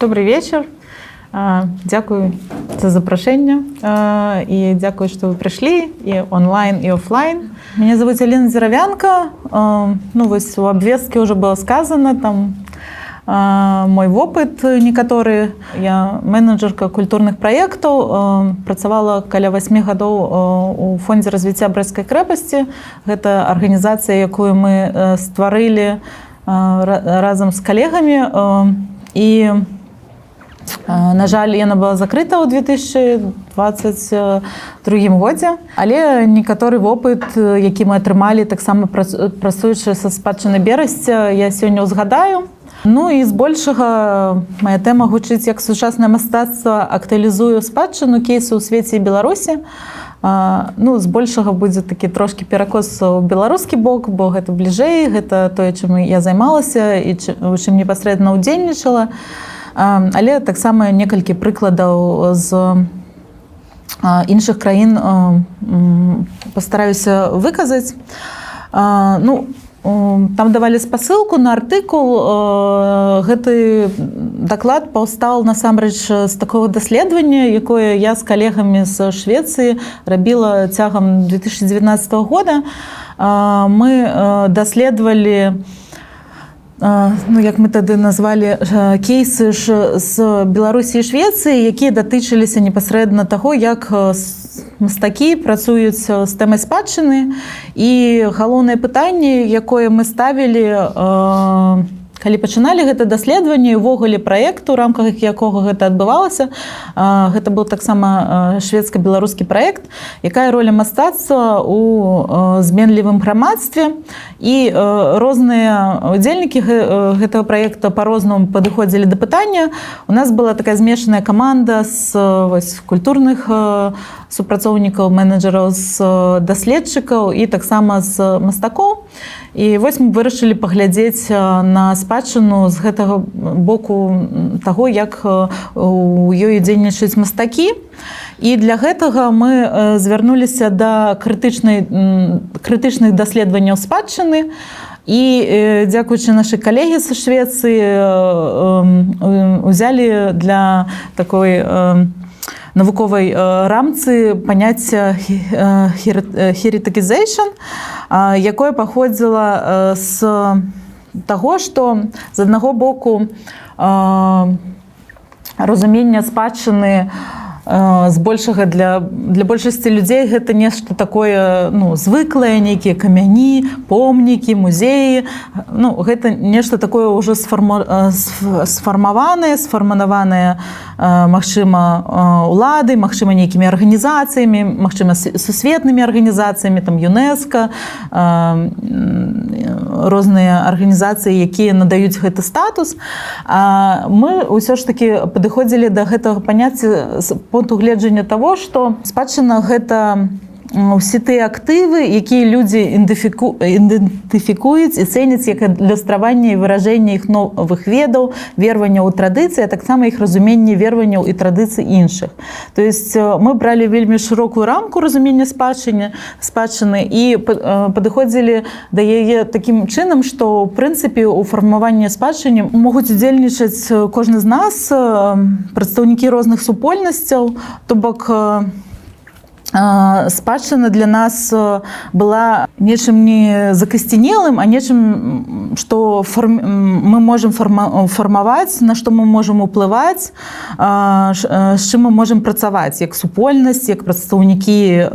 Добрый вечер. Дзякую за запрашэнне і дзякую, што вы прыйшлі і онлайн, і офлайн. Меня зовут Алина Дзеравянка. Ну, вось у абвестке уже было сказано там мой вопыт некаторы. Я менеджерка культурных праектаў, працавала каля 8 гадоў у Фондзе развіцця Брэсцкай крэпасці. Гэта арганізацыя, якую мы стварылі разам з калегамі, і, на жаль, яна была закрыта ў 2022 годзе, але некаторы вопыт, які мы атрымалі таксама, працуючы са спадчынай Берасця, я сёння ўзгадаю. Ну і збольшага моя тэма гучыць, як сучаснае мастацтва актуалізуе спадчыну: кейсы ў свеце і Беларусі. Ну, збольшага будзе такі трошкі перакос у беларускі бок, бо гэта бліжэй, гэта тое, чым я займалася і чым непасрэдна ўдзельнічала. Але таксама некалькі прыкладаў з іншых краін пастараюся выказаць. Ну, там давалі спасылку на артыкул. Гэты даклад паўстал насамрэч з такого даследавання, якое я з калегамі з Швецыі рабіла цягам 2019 года. Мы даследавалі, ну, як мы тады назвалі, кейсы ж з Беларусі і Швецыі, якія датычыліся непасрэдна таго, як мастакі працуюць з тэмай спадчыны. І галоўнае пытанне, якое мы ставілі, калі пачыналі гэта даследаванне, увогуле праекту, у рамках якога гэта адбывалася, гэта быў таксама шведска-беларускі праект, якая роля мастацтва у зменлівым грамадстве. І розныя удзельнікі гэтага праекта па-рознаму падыходзілі да пытання. У нас была такая змешаная каманда з вось культурных супрацоўнікаў, менеджераў, з даследчыкаў і таксама з мастакоў. І вось мы вырашылі паглядзець на спадчыну з гэтага боку, таго, як у ёй удзельнічаюць мастакі. І для гэтага мы звярнуліся да крытычных даследаванняў спадчыны. І, дзякуючы нашай калегі са Швецыі, узялі для такой навуковай рамцы паняцце heritagization, якое паходзіла з таго, што з аднаго боку разуменне спадчыны збольшага для большасці людзей гэта нешта такое, ну, звыклае, нейкія камяні, помнікі, музеі. Ну, гэта нешта такое ўжо сфармаванае, сфармаванае, магчыма, улады, магчыма, нейкімі арганізацыямі, магчыма, сусветнымі арганізацыямі, там ЮНЕСКА, розныя арганізацыі, якія надаюць гэты статус. А мы ўсё ж таки падыходзілі да гэтага паняцця з пункту гледжання таго, што спадчына — гэта ўсе тыя актывы, якія людзі ідэнтыфікуюць і цэняць як адлюстраванне і выражэнне іх новых ведаў, вераванняў, традыцый, а таксама іх разуменне вераванняў і традыцый іншых. То есть мы бралі вельмі шырокую рамку разумення спадчыны і падыходзілі да яе такім чынам, што ў прынцыпе у фармаванні спадчыны могуць удзельнічаць кожны з нас, прадстаўнікі розных супольнасцяў, то бок спадчына для нас была нечым не закасцянелым, а нечым, што мы можам фармаваць, на што мы можам уплываць, з чым мы можам працаваць як супольнасць, як прадстаўнікі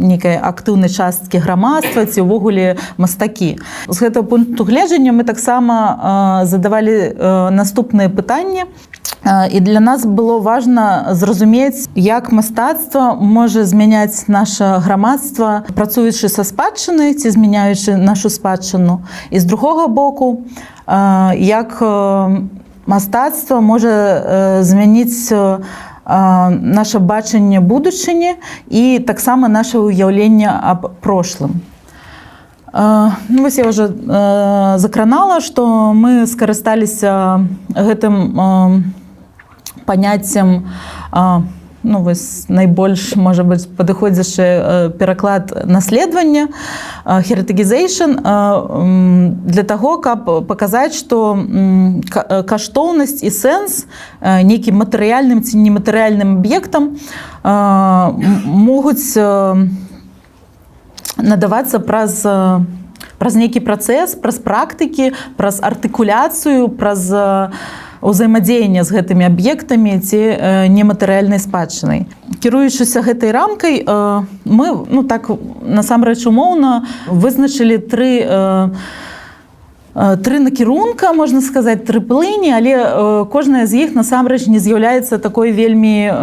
нейкай актыўнай часткі грамадства ці ўвогуле мастакі. З гэтага пункту гледжання мы таксама задавалі наступныя пытанні. І для нас было важна зразумець, як мастацтва можа змяняць наше грамадства, працуючы са спадчынай ці змяняючы нашу спадчыну. І з другога боку, як мастацтва можа змяніць наше бачанне будучыні і таксама наше ўяўленне аб прошлым. Ну, вось я уже закранала, што мы скарысталіся гэтым паняццем, ну, ну, вось, найбольш, можа быць, падыходзячы пераклад наследавання, heritagization, для таго, каб паказаць, што каштоўнасць і сэнс нейкім матэрыяльным ці нематэрыяльным аб'ектам могуць надавацца праз нейкі працэс, праз практыкі, праз артыкуляцыю, праз узаемадзеянне з гэтымі аб'ектамі ці нематэрыяльнай спадчынай. Кіруючыся гэтай рамкай, мы, ну, так насамрэч умоўна вызначылі тры накірунка, можна сказаць, тры плыні, але кожная з іх насамрэч не з'яўляецца такой вельмі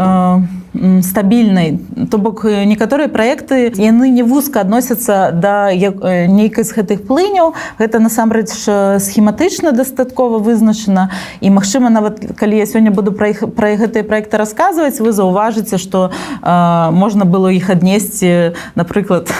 стабільнай. То бок некаторыя праекты, яны не вузка адносяцца да нейкай з гэтых плыняў. Гэта насамрэч схематычна дастаткова вызначана, і, магчыма, нават калі я сёння буду пра гэтыя праекты расказваць, вы заўважыце, што можна было іх аднесці, напрыклад,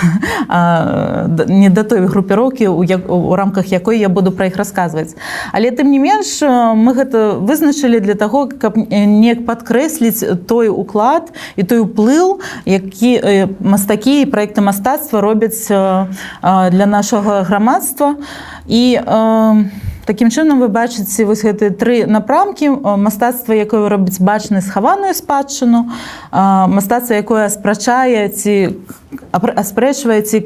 не да той групіроўкі, у рамках якой я буду пра іх расказваць. Але тым не менш мы гэта вызначылі для таго, каб неяк падкрэсліць той уклад і той уплыў, які мастакі і праекты мастацтва робяць для нашага грамадства. І такім чынам вы бачыце вось гэтыя тры напрамкі: мастацтва, якое робіць бачнай схаваную спадчыну, мастацтва, якое аспрачае ці аспрэчвае ці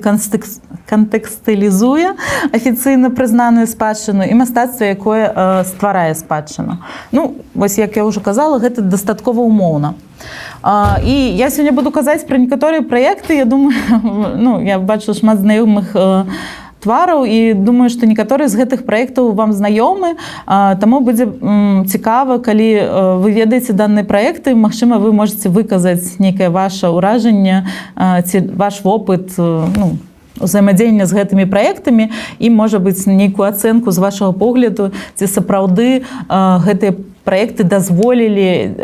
кантэксталізуе афіцыйна прызнаную спадчыну, і мастацтва, якое стварае спадчыну. Ну, вось, як я ўжо казала, гэта дастаткова умоўна. І я сёння буду казаць пра некаторыя праекты. Я думаю, ну, я бачу шмат знаёмых твараў і думаю, што некаторыя з гэтых праектаў вам знаёмы, таму будзе цікава, калі вы ведаеце даныя праекты, магчыма, вы можаце выказаць нейкае ваше ўражанне ці ваш вопыт, ну, узаемадзеяння з гэтымі праектамі і, можа быць, нейкую ацэнку з вашага погляду, ці сапраўды гэтыя праекты дазволілі,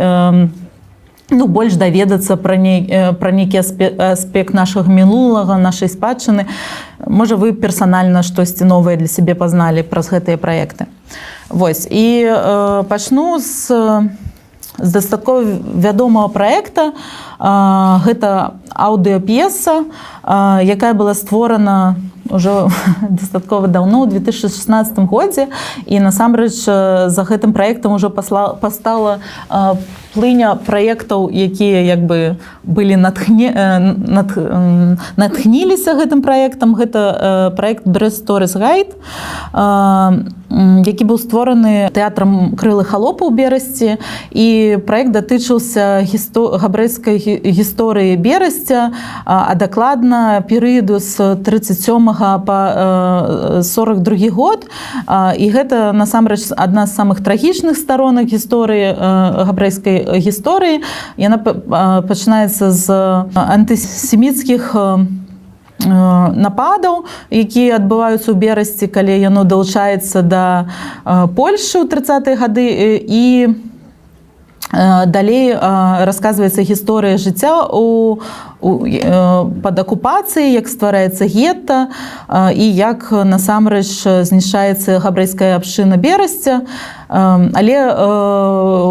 ну, больш даведацца пра нейкі аспект нашага мінулага, нашай спадчыны. Можа, вы персанальна штосьці новае для сябе пазналі праз гэтыя праекты. Вось, і пачну з дастаткова вядомага праекта. Гэта аўдыоп'еса, якая была створана ўжо дастаткова даўно, у 2016 годзе, і насамрэч за гэтым праектам ужо пастала плыня праектаў, якія як бы былі натхніліся гэтым праектам. Гэта праект Brest Stories Guide, які быў створаны тэатрам «Крылы халопа» ў Берасці, і праект датычыўся габрэйскай гісторыі Берасця, а дакладна перыяду з 37 по 42 год. І гэта насамрэч адна з самых трагічных старонак гісторыі, габрэйскай гісторыі. Яна пачынаецца з антысеміцкіх нападаў, якія адбываюцца ў Берасці, калі яно далучаецца да Польшы ў 30-е гады, і далей расказваецца гісторыя жыцця пад акупацыяй, як ствараецца гета і як насамрэч знішчаецца габрэйская абшчына Берасця. Але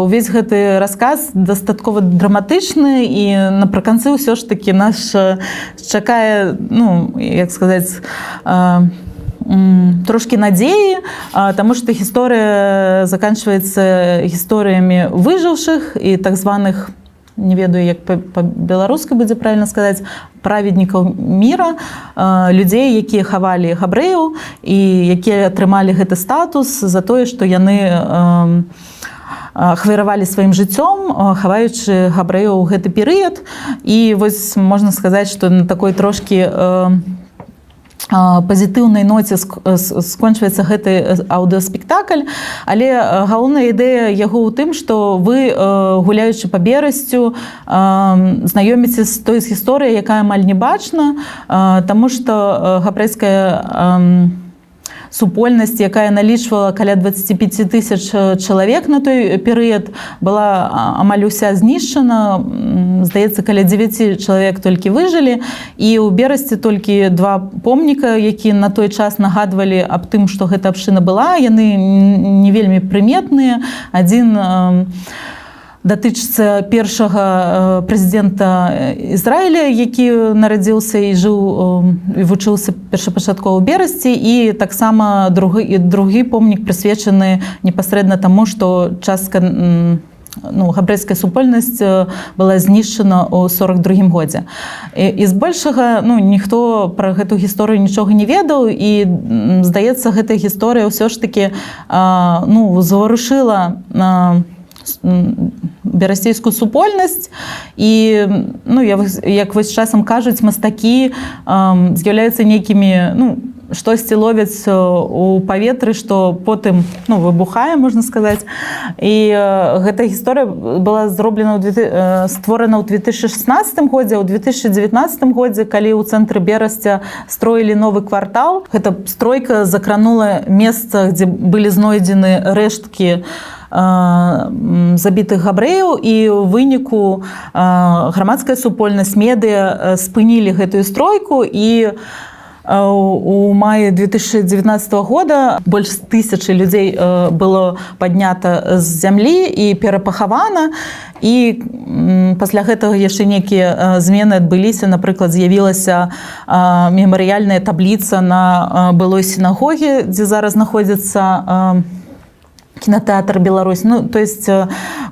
увесь гэты расказ дастаткова драматычны, і напрыканцы ўсё ж такі наш чакае, ну, як сказаць, трошкі надзеі, таму што гісторыя заканчваецца гісторыямі выжыўшых і так званых, не ведаю, як па-беларуску будзе правильно сказаць, праведнікаў міра, людзей, якія хавалі габрэяў і якія атрымалі гэты статус за тое, што яны ахвяравалі сваім жыццём, хаваючы габрэяў у гэты перыяд. І вось можна сказаць, што на такой трошкі пазітыўнай ноце скончваецца гэты аўдыоспектакль, але галоўная ідэя яго ў тым, што вы, гуляючы па Берасцю, знаёміце з той гісторыяй, якая амаль не бачна, таму што габрэйская супольнасць, якая налічвала каля 25 тысяч чалавек на той перыяд, была амаль уся знішчана. Здаецца, каля 9 чалавек толькі выжылі, і ў Берасці толькі два помніка, які на той час нагадвалі аб тым, што гэта абшчына была. Яны не вельмі прыметныя. Адзін Датычыцца першага прэзідэнта Ізраіля, які нарадзіўся і жыў і вучыўся першапачаткова ў Берасці, і таксама другі помнік прысвечаны непасрэдна таму, што частка, ну, габрэйская супольнасць была знішчана ў 42 годзе. І збольшага, ну, ніхто пра гэту гісторыю нічога не ведаў, і, здаецца, гэтая гісторыя ўсё ж такі ну, заварушыла берасцейскую супольнасць. І, ну, як вось часам кажуць, мастакі з'яўляюцца нейкімі, ну, штосьці ловяць у паветры, што потым, ну, выбухае, можна сказаць. І гэтая гісторыя была зроблена створана ў 2016 годзе. У 2019 годзе, калі ў цэнтры Берасця строілі новы квартал, гэта стройка закранула месца, дзе былі знойдзены рэшткі забітых габрэяў, і ў выніку грамадская супольнасць, медыа спынілі гэтую стройку, і у маі 2019 года больш тысячы людзей было паднята з зямлі і перапахавана. І пасля гэтага яшчэ нейкія змены адбыліся, напрыклад, з'явілася мемарыяльная табліца на былой сінагоге, дзе зараз знаходзіцца кінатэатр «Беларусь». Ну, то есть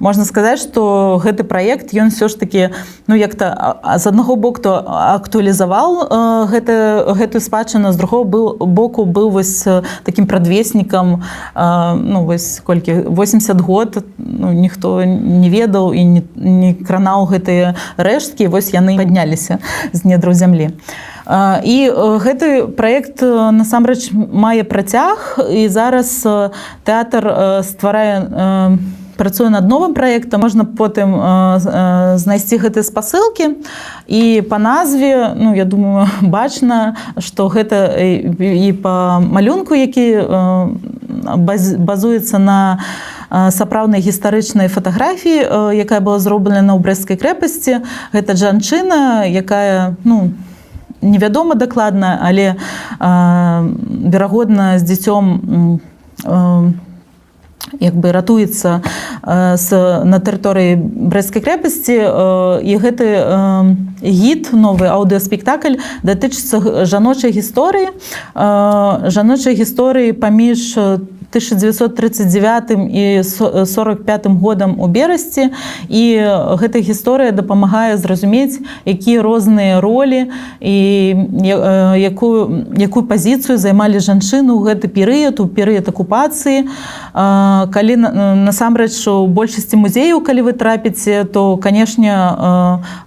можна сказаць, что гэты праект, ён все ж таки, ну, як-то з аднаго боку то актуалізаваў гэтую спадчыну, з другого боку быў вось таким прадвеснікам. Ну, вось колькі, 80 год, ну, ніхто не ведаў і не кранаў гэтыя рэшткі, вось яны падняліся з недраў зямлі. І гэты праект насамрэч мае працяг, і зараз тэатр стварае, працуе над новым праектам. Можна потым знайсці гэтыя спасылкі, і па назве, ну, я думаю, бачна, што гэта і па малюнку, які базуецца на сапраўднай гістарычнай фатаграфіі, якая была зроблена ў Брэсцкай крэпасці. Гэта жанчына, якая, ну, невядома дакладна, але верагодна, з дзіцём як бы ратуецца на тэрыторыі Брэсцкай крэпасці. І гэты гід, новы аўдыоспектакль, датычыцца жаночай гісторыі паміж 1939 і 45 годам у Берасці. І гэта гісторыя дапамагае зразумець, якія розныя ролі і якую пазіцыю займалі жанчыны ў гэты перыяд, у перыяд акупацыі, калі насамрэч у большасці музеяў, калі вы трапіце, то, канешне,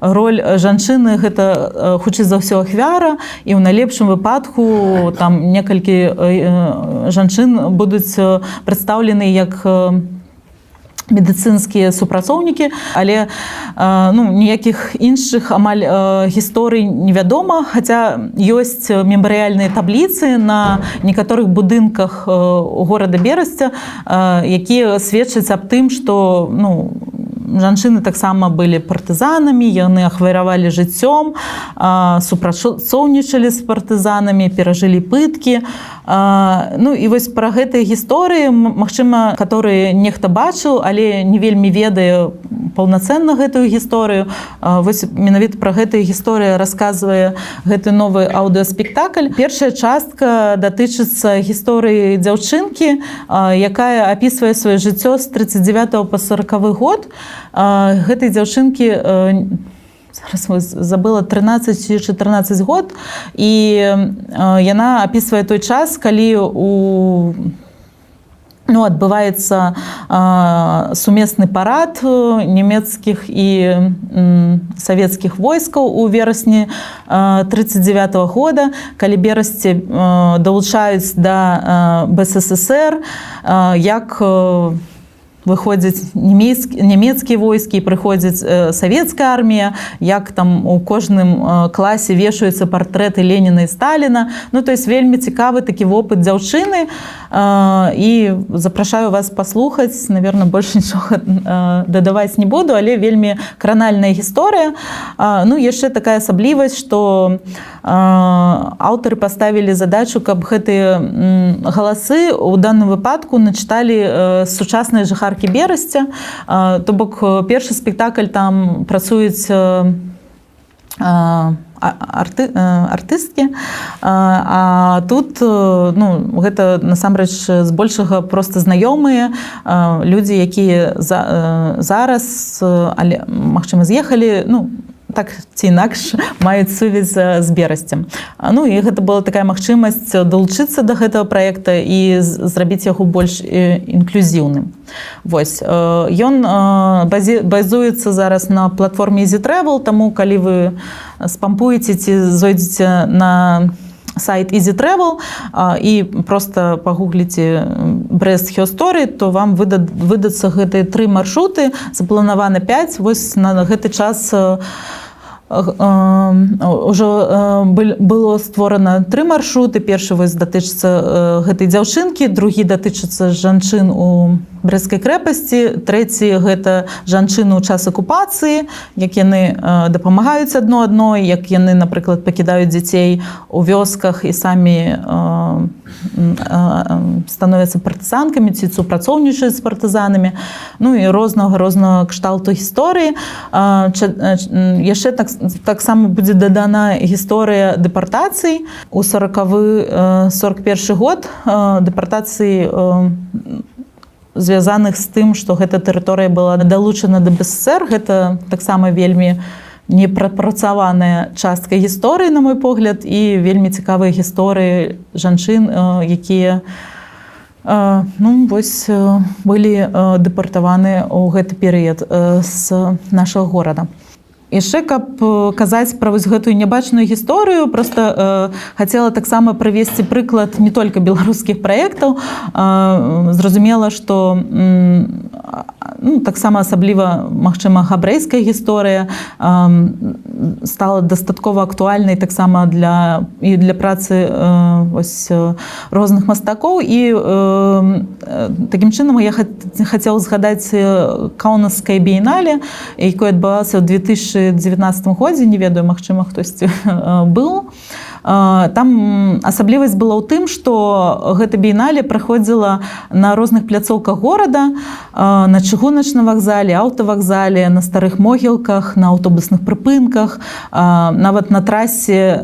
роль жанчыны — гэта хутчэй за ўсё ахвяра, і ў найлепшым выпадку там некалькі жанчын будуць прадстаўлены як медыцынскія супрацоўнікі, але, ну, ніякіх іншых амаль гісторый невядома, хаця ёсць мемарыяльныя табліцы на некаторых будынках горада Берасця, якія сведчаць аб тым, што, ну, жанчыны таксама былі партызанамі, яны ахвяравалі жыццём, супрацоўнічалі з партызанамі, перажылі пыткі. Ну і вось пра гэтыя гісторыі, магчыма, которые нехта бачыў, але не вельмі ведае паўнацэнна гэтую гісторыю, вось менавіта пра гэтую гісторыю расказвае гэты новы аўдыоспектакль. Першая частка датычыцца гісторыі дзяўчынкі, якая апісвае сваё жыццё з 39 по 40 год. Гэтай дзяўчынкі, зараз вось забыла, 13 ці 14 год, і яна апісвае той час, калі ну, адбываецца сумесны парад нямецкіх і савецкіх войскаў у верасні 39 -го года, калі Берасці далучаюць да БССР, як выходзяць нямецкія войскі, прыходзіць савецкая армія, як там у кожным класе вешаюцца партрэты Леніна і Сталіна. Ну, то есть вельмі цікавы такі вопыт дзяўчыны, і запрашаю вас паслухаць. Наверное, больш нічога дадаваць не буду, але вельмі кранальная гісторыя. Ну, яшчэ такая асаблівасць, што аўтары паставілі задачу, каб гэтыя галасы у данным выпадку начыталі сучасныя жыхаркі. жыхаркі Берасця. То бок першы спектакль, там працуюць артысткі, а тут, ну, гэта насамрэч збольшага просто знаёмыя людзі, якія зараз, але, магчыма, з'ехалі, ну, так ці інакш маюць сувязь з Берасцем. Ну і гэта была такая магчымасць далучыцца да гэтага праекта і зрабіць яго больш інклюзіўным. Вось ён базуецца зараз на платформе Easy Travel, таму, калі вы спампуеце ці зойдзеце на сайт Easy Travel і просто пагугліце Brest Her Story, то вам выдацца гэтыя тры маршруты, запланавана 5. Вось на гэты час ўжо было створана тры маршруты. Першы вось датычыцца гэтай дзяўчынкі, другі датычыцца жанчын у Брэсцкай крэпасці, трэці — гэта жанчыны ў час акупацыі, як яны дапамагаюць адно адной, як яны, напрыклад, пакідаюць дзяцей у вёсках і самі становяцца партызанкамі ці супрацоўнічаюць з партызанамі, ну і рознага кшталту гісторыі. Яшчэ таксама будзе дадана гісторыя дэпартацый у 40, 41 год, дэпартацыі, звязаных з тым, што гэта тэрыторыя была далучана да БССР. Гэта таксама вельмі непрапрацаваная частка гісторыі, на мой погляд, і вельмі цікавыя гісторыі жанчын, якія, ну, вось, былі дэпартаваны ў гэты перыяд з нашага горада. Яшчэ, каб казаць пра вось гэтую нябачную гісторыю, просто хацела таксама прывесці прыклад не только беларускіх праектаў. Зразумела, што ну, таксама асабліва, магчыма, габрэйская гісторыя стала дастаткова актуальнай таксама для працы вось розных мастакоў. І такім чынам я хацела згадаць Каўнаскае біенале, якое адбывалася ў 2019 годзе. Не ведаю, магчыма, хтосьці быў. Там асаблівасць была ў тым, што гэта біенале праходзіла на розных пляцоўках горада: на чыгуначным вакзале, аўтавакзале, на Старых Могілках, на аўтобусных прыпынках, нават на трасе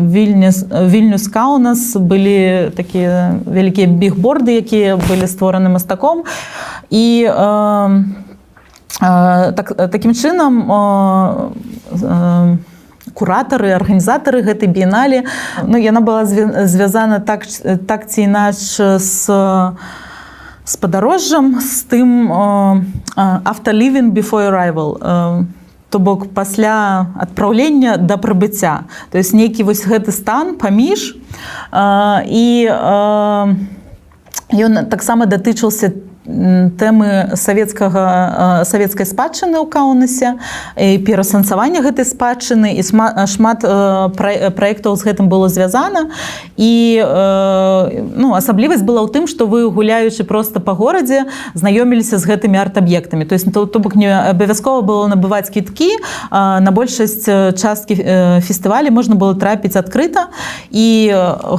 Вільнюс Каунас былі такія вялікія бігборды, якія былі створаны мастаком. І такім чынам куратары, арганізатары гэтай біенале, ну, яна была звязана так ці інакш з падарожжам, з тым after leaving, before arrival, то бок пасля адпраўлення да прыбыцця, то есть нейкі вось гэты стан паміж. І ён таксама датычыўся тэмы савецкай спадчыны ў Каўнасе і перасэнсавання гэтай спадчыны, і шмат праектаў з гэтым было звязана. І ну, асаблівасць была ў тым, што вы, гуляючы просто па горадзе, знаёміліся з гэтымі арт-аб'ектамі, то есть то бок не абавязкова было набываць квіткі, на большасць часткі фестывалі можна было трапіць адкрыта. І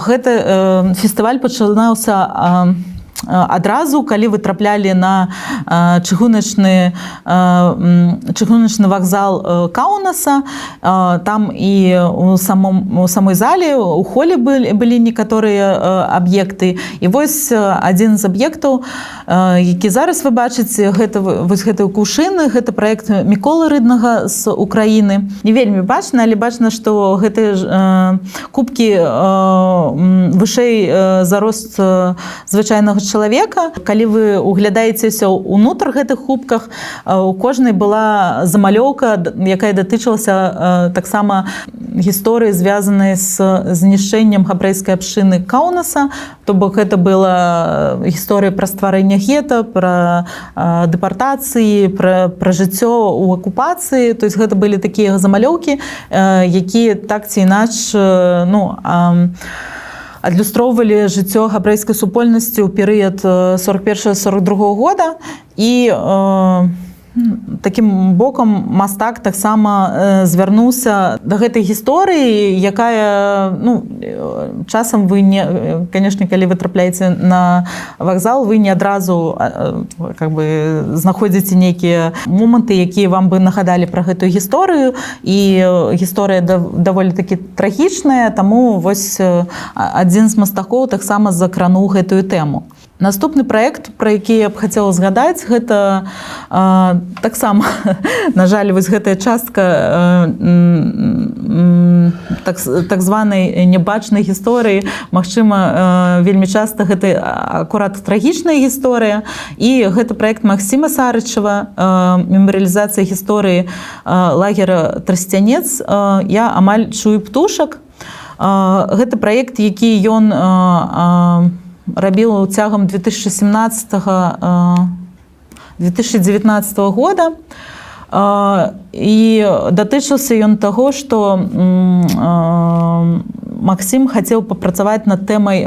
гэты фестываль пачынаўся адразу, калі вы траплялі на чыгуначны вакзал Каунаса. Там і у самой зале, у холе былі некаторыя аб'екты. І вось адзін з аб'ектаў, які зараз вы бачыце, гэта вось гэтыя кувшыны, гэта праект Міколы Рыднага з Украіны. Не вельмі бачна, але бачна, што гэтыя кубкі вышэй за рост звычайнага чалавека. Калі вы углядаецеся ўнутр гэтых кубках, у кожнай была замалёўка, якая датычылася таксама гісторыі, звязанай з знішчэннем габрэйскай абшчыны Каунаса. То бок гэта была гісторыя пра стварэнне гета, пра дэпартацыі, пра жыццё ў акупацыі. То есть гэта былі такія замалёўкі, якія так ці інакш ну, адлюстроўвалі жыццё габрэйскай супольнасці ў перыяд 41-42 года. І такім бокам мастак таксама звярнуўся да гэтай гісторыі, якая, ну, Часам вы не, конечно, калі вы трапляеце на вакзал, вы не адразу как бы знаходзіце нейкія моманты, якія вам бы нагадалі пра гэтую гісторыю, і гісторыя даволі такі трагічная, таму вось адзін з мастакоў таксама закрануў гэтую тэму. Наступны праект, пра які я б хацела згадаць, гэта таксама, на жаль, вось гэтая частка так званай нябачнай гісторыі, магчыма, вельмі часта гэта акурат трагічная гісторыя. І гэта праект Максіма Сарычева, мемарыялізацыя гісторыі лагера Трасцянец «Я амаль чую птушак». Гэта праект, які ён рабіў цягам 2017 2019 года. І датычыўся ён таго, што Максім хацеў папрацаваць над тэмай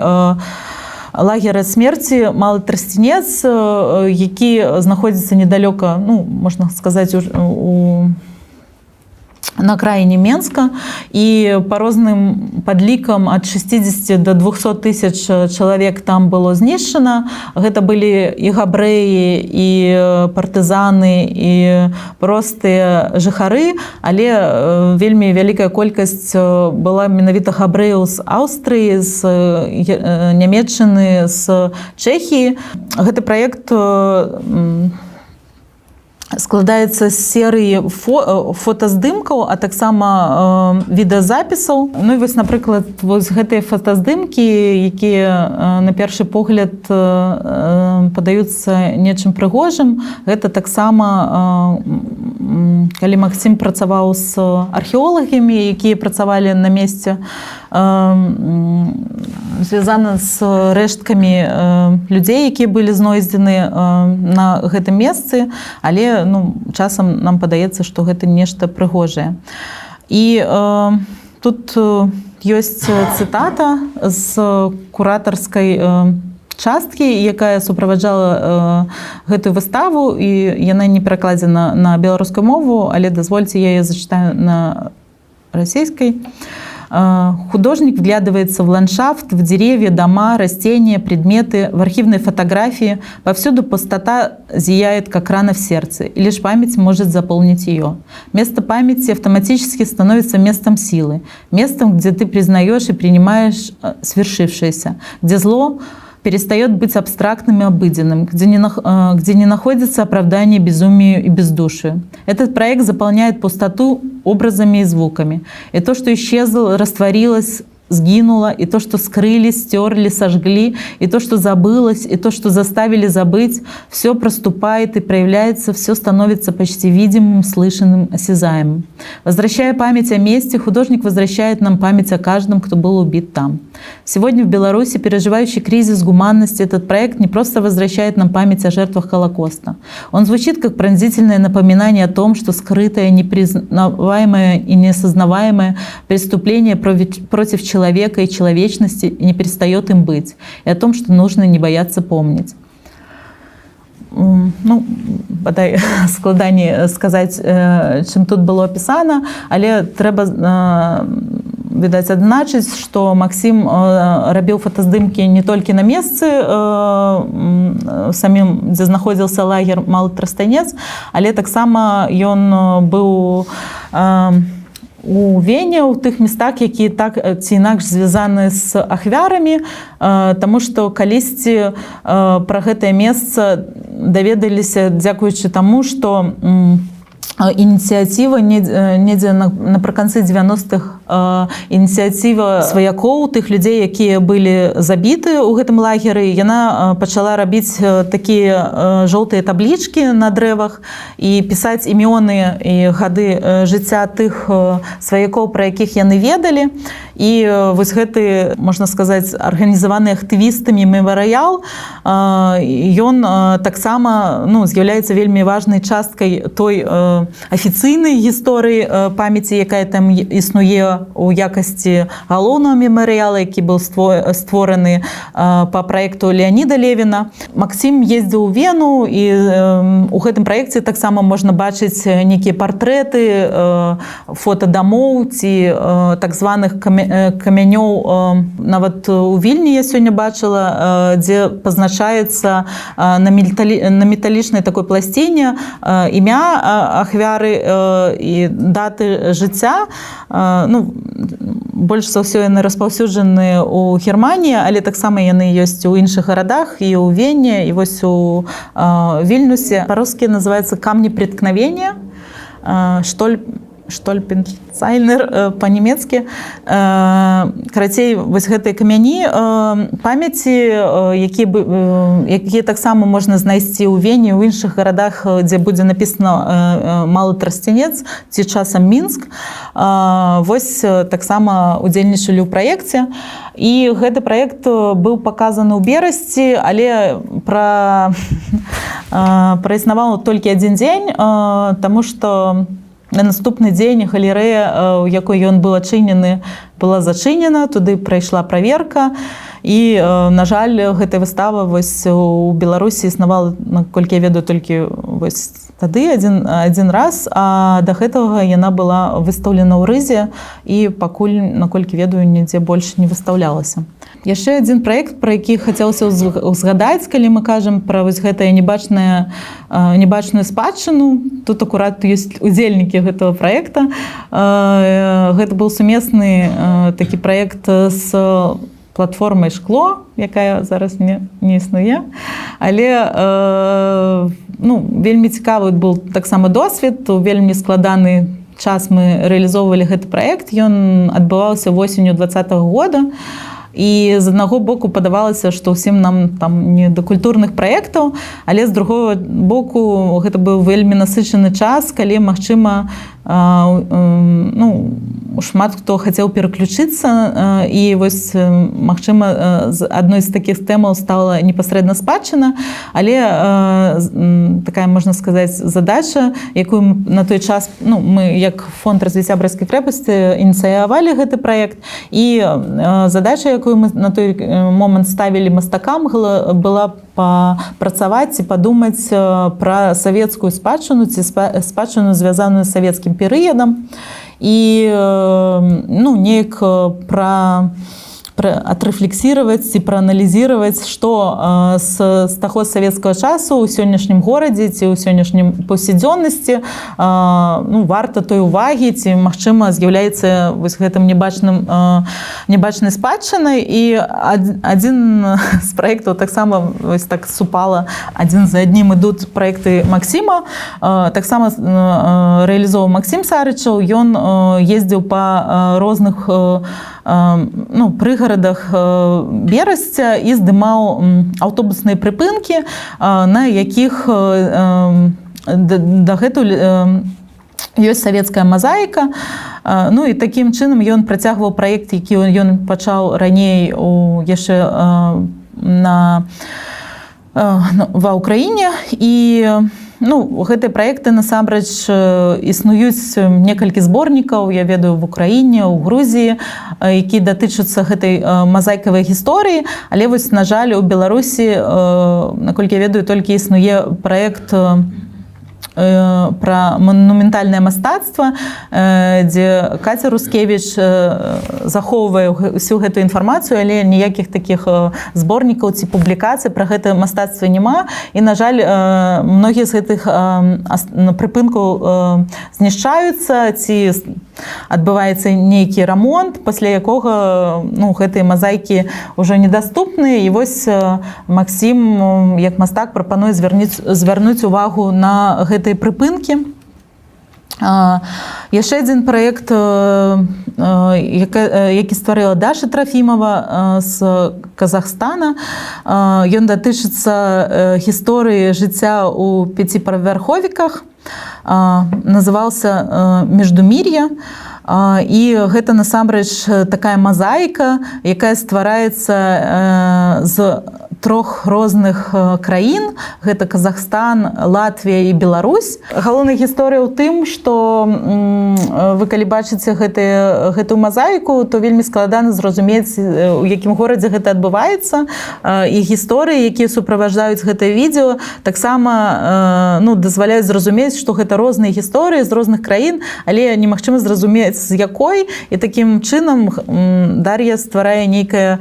лагера смерці Малы Трасцянец, які знаходзіцца недалёка, ну, можна сказаць, на окраине Менска, і по розным падлікам ад 60 до 200 тысяч чалавек там было знішчана. Гэта былі і габрэі, і партызаны, і простыя жыхары, але вельмі вялікая колькасць была менавіта габрэяў з Аўстрыі, з Нямеччыны, з Чэхіі. Гэты праект складаецца з серыі фотаздымкаў, а таксама відэазапісаў. Ну і вось, напрыклад, вось гэтыя фотаздымкі, якія на першы погляд падаюцца нечым прыгожым, гэта таксама калі Максім працаваў з археолагамі, якія працавалі на месцы, звязана з рэшткамі людзей, якія былі знойдзены на гэтым месцы, але, ну, часам нам падаецца, што гэта нешта прыгожае. І тут ёсць цытата з куратарскай часткі, якая суправаджала гэтую выставу, і яна не перакладзена на беларускую мову, але дазвольце, я яе зачитаю на расійскай. Художник вглядывается в ландшафт, в деревья, дома, растения, предметы, в архивные фотографии. Повсюду пустота зияет, как рана в сердце, и лишь память может заполнить ее. Место памяти автоматически становится местом силы, местом, где ты признаешь и принимаешь свершившееся, где зло перестает быть абстрактным и обыденным, где не находится оправдание безумию и бездушию. Этот проект заполняет пустоту образами и звуками. И то, что исчезло, растворилось, сгинуло, и то, что скрыли, стерли, сожгли, и то, что забылось, и то, что заставили забыть, все проступает и проявляется, все становится почти видимым, слышанным, осязаемым. Возвращая память о месте, художник возвращает нам память о каждом, кто был убит там. Сегодня в Беларуси, переживающий кризис гуманности, этот проект не просто возвращает нам память о жертвах Холокоста. Он звучит как пронзительное напоминание о том, что скрытое, непризнаваемое и неосознаваемое преступление против человека и человечности не перестает им быть, и о том, что нужно не бояться помнить. Ну, бадай, складаней сказаць, чым тут было апісана, але трэба, відаць, адзначыць, што Максім рабіў фотаздымкі не толькі на месцы самім, дзе знаходзіўся лагер Малы Трастанец, але таксама ён быў у Вене, ў тых местах, якія так ці інакш звязаны з ахвярамі, таму што калісьці пра гэтае месца даведаліся дзякуючы таму, што ініцыятыва недзе напрыканцы 90-х, ініцыятыва сваякоў тых людзей, якія былі забіты ў гэтым лагеры, яна пачала рабіць такія жоўтыя таблічкі на дрэвах і пісаць імёны і гады жыцця тых сваякоў, пра якіх яны ведалі. І вось гэты, можна сказаць, арганізаваны актывістамі мемарыял, ён таксама, ну, з'яўляецца вельмі важнай часткай той афіцыйнай гісторыі памяці, якая там існуе у якасці галоўнага мемарыяла, які быў створаны па праекту Леаніда Левіна. Максім ездзіў у Вену, і у гэтым праекце таксама можна бачыць нейкія партрэты, фота дамоў ці так званых камянёў, нават у Вільні я сёння бачыла, дзе пазначаецца на металічнай такой пласціне імя ахвяры і даты жыцця. Ну, больш за ўсё яны распаўсюджаны ў Германіі, але таксама яны ёсць у іншых гарадах, і ў Вене, і вось у Вільнюсе. Па-рускі называется «Камни преткновения», Штольперштайнер по-нямецкі. Карацей, вось гэтыя камяні памяці, якія таксама можна знайсці ў Вене, ў іншых гарадах, дзе будзе напісана Малы Трасцянец ці часам Мінск. Вось таксама удзельнічалі ў праекце. І гэты праект быў паказаны ў Берасці, але праіснаваў толькі адзін дзень, таму што на наступны дзень галерэя, у якой ён быў адчынены, была зачынена, туды прайшла праверка. І, на жаль, гэтая выстава вось у Беларусі існавала, наколькі я ведаю, толькі вось тады адзін раз, а да гэтага яна была выстаўлена ў Рызе і пакуль, наколькі ведаю, нідзе больш не выстаўлялася. Яшчэ адзін праект, пра які хацелася ўзгадаць, калі мы кажам пра вось гэтае небачную спадчыну. Тут акурат ёсць удзельнікі гэтага праекта. Гэта быў сумесны такі праект з платформай «Шкло», якая зараз не існуе. Але ну, вельмі цікавы быў таксама досвед. У вельмі складаны час мы рэалізоўвалі гэты праект. Ён адбываўся восенню 20-го года. І з аднаго боку падавалася, што ўсім нам там не да культурных праектаў, але з другого боку гэта быў вельмі насычаны час, калі, магчыма, ну, шмат хто хацеў пераключыцца, і вось, магчыма, з адной з такіх тэмаў стала непасрэдна спадчына. Але такая, можна сказаць, задача, якую мы на той час, ну, мы як Фонд развіцця Брэсцкай крэпасці ініцыявалі гэты праект, і задача, якую мы на той момант ставілі мастакам, была папрацаваць і падумаць пра савецкую спадчыну ці спадчыну, звязаную з савецкім перыядам, і ну, неяк атрэфлексировать ці прааналізировать, што з таго савецкага часу ў сённяшнім горадзе ці ў сённяшнім паўсядзённасці ну, варта той увагі ці, магчыма, з'яўляецца вось гэтым небачнай спадчынай. І адзін з праектаў таксама, вось так супала, адзін за аднім ідуць праекты Максіма, таксама рэалізоваў Максім Сарычаў. Ён ездзіў па розных ну, прыгарадах Берасця і здымаў аўтобусныя прыпынкі, на якіх дагэтуль ёсць савецкая мазаіка. Ну і такім чынам ён працягваў праект, які ён пачаў раней у яшчэ ва Ўкраіне. І, ну, гэтыя праекты насамрэч існуюць некалькі зборнікаў, я ведаю, в Украіне, у Грузіі, які датычацца гэтай мазайкавай гісторыі. Але вось, на жаль, у Беларусі, наколькі я ведаю, толькі існуе праект пра манументальнае мастацтва, дзе Каця Рускевіч захоўвае ўсю гэтую інфармацыю, але ніякіх такіх зборнікаў ці публікацый пра гэта мастацтва няма. І, на жаль, многія з гэтых прыпынкаў знішчаюцца ці адбываецца нейкі рамонт, пасля якога, ну, гэтыя мазайкі ўжо недаступныя. І вось Максім як мастак прапануе звярнуць увагу на гэтыя прыпынкі. Яшчэ адзін праект, які стварыла Даша Трафімова з Казахстана. Ён датычыцца гісторыі жыцця ў пяціпавярховіках, назывался «Междумирье». І гэта насамрэч такая мазаіка, якая ствараецца з трох трох розных краін. Гэта Казахстан, Латвія і Беларусь. Галоўная гісторыя ў тым, што вы калі бачыце гэтую мазаіку, то вельмі складана зразумець, у якім горадзе гэта адбываецца. І гісторыі, якія суправаджаюць гэтае відэо, таксама, ну, дазваляюць зразумець, што гэта розныя гісторыі з розных краін, але немагчыма зразумець, з якой. І такім чынам Дар'я стварае нейкі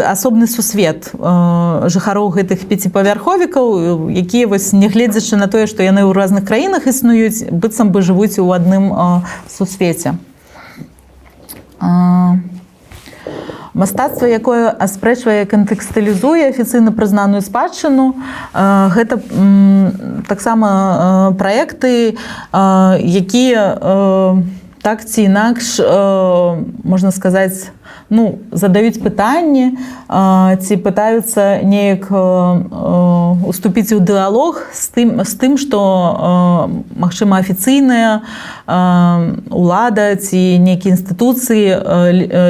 асобны сусвет жыхароў гэтых пяціпавярховікаў, якія вось, нягледзячы на тое, што яны ў розных краінах існуюць, быццам бы жывуць у адным сусвеце. Мастацтва, якое аспрэчвае, кантэкстуалізуе афіцыйна прызнаную спадчыну, гэта таксама праекты, якія так ці інакш, можна сказаць, ну, задаюць пытанні ці пытаюцца неяк уступіць у дыалог з тым, што, магчыма, афіцыйная улада ці нейкія інстытуцыі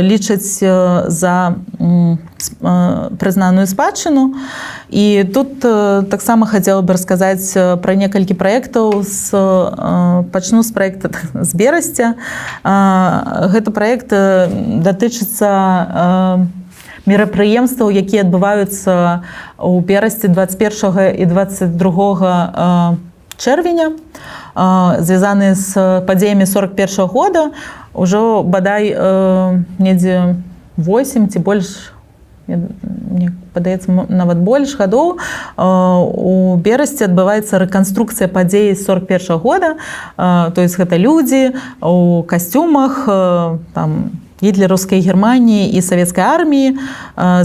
лічаць за прызнаную спадчыну. І тут таксама хацела бы расказаць пра некалькі праектаў. Пачну з праекта з Берасця. Гэты праект датычыцца мерапрыемстваў, якія адбываюцца ў Берасці 21 і 22 чэрвеня, звязаны з падзеямі 41 года. Ужо бадай недзе 8 ці больш, мне падаецца, нават больш гадоў у Берасці адбываецца рэканструкцыя падзей 41 года. То есть гэта людзі у касцюмах там гітлераўскай Германіі і савецкай арміі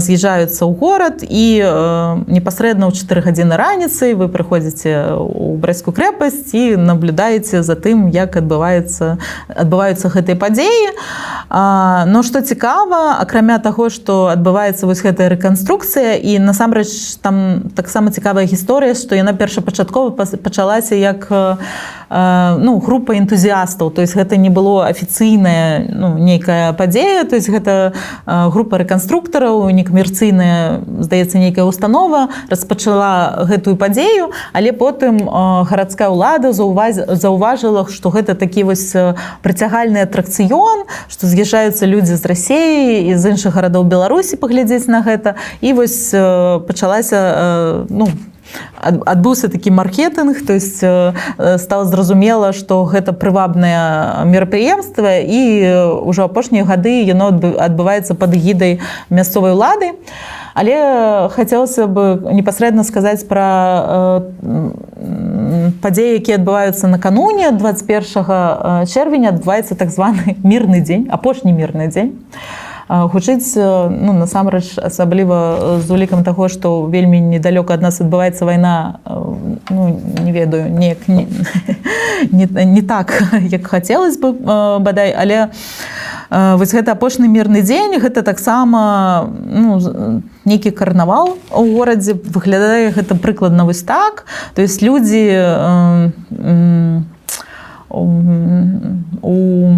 з'язджаюцца ў горад, і непасрэдна ў 4 гадзіны раніцы вы прыходзіце ў Брэсцкую крэпасць і наблюдаеце за тым, як адбываюцца гэтыя падзеі. Но што цікава, акрамя таго, што адбываецца вось гэтая рэканструкцыя, і насамрэч там таксама цікавая гісторыя, што яна першапачаткова пачалася як ну, група энтузіастаў, то есть гэта не было афіцыйная, ну, нейкая падзея, то есть гэта група рэканструктараў, некамерцыйная, здаецца, нейкая установа распачала гэтую падзею, але потым гарадская ўлада заўважыла, што гэта такі вось прыцягальны атракцыён, што з'язджаюцца людзі з Расеі і з іншых гарадоў Беларусі паглядзець на гэта. І вось пачалася, ну, адбыўся такі маркетынг, то есть стала зразумела, што гэта прывабнае мерапрыемства, і ўжо апошнія гады яно адбываецца пад эгідай мясцовай улады. Але хацелася бы непасрэдна сказаць пра падзеі, якія адбываюцца накануне 21 чэрвеня. Адбываецца так званы мірны дзень, апошні мірны дзень. Гучыць, ну, насамрэч, асабліва з улікам таго, што вельмі недалёка ад нас адбываецца вайна, ну, не ведаю, неяк не так, як хацелось бы, бадай, але вось гэта апошні мірны дзень, гэта таксама, ну, нейкі карнавал у горадзе. Выглядае гэта прыкладна вось так, то есть людзі у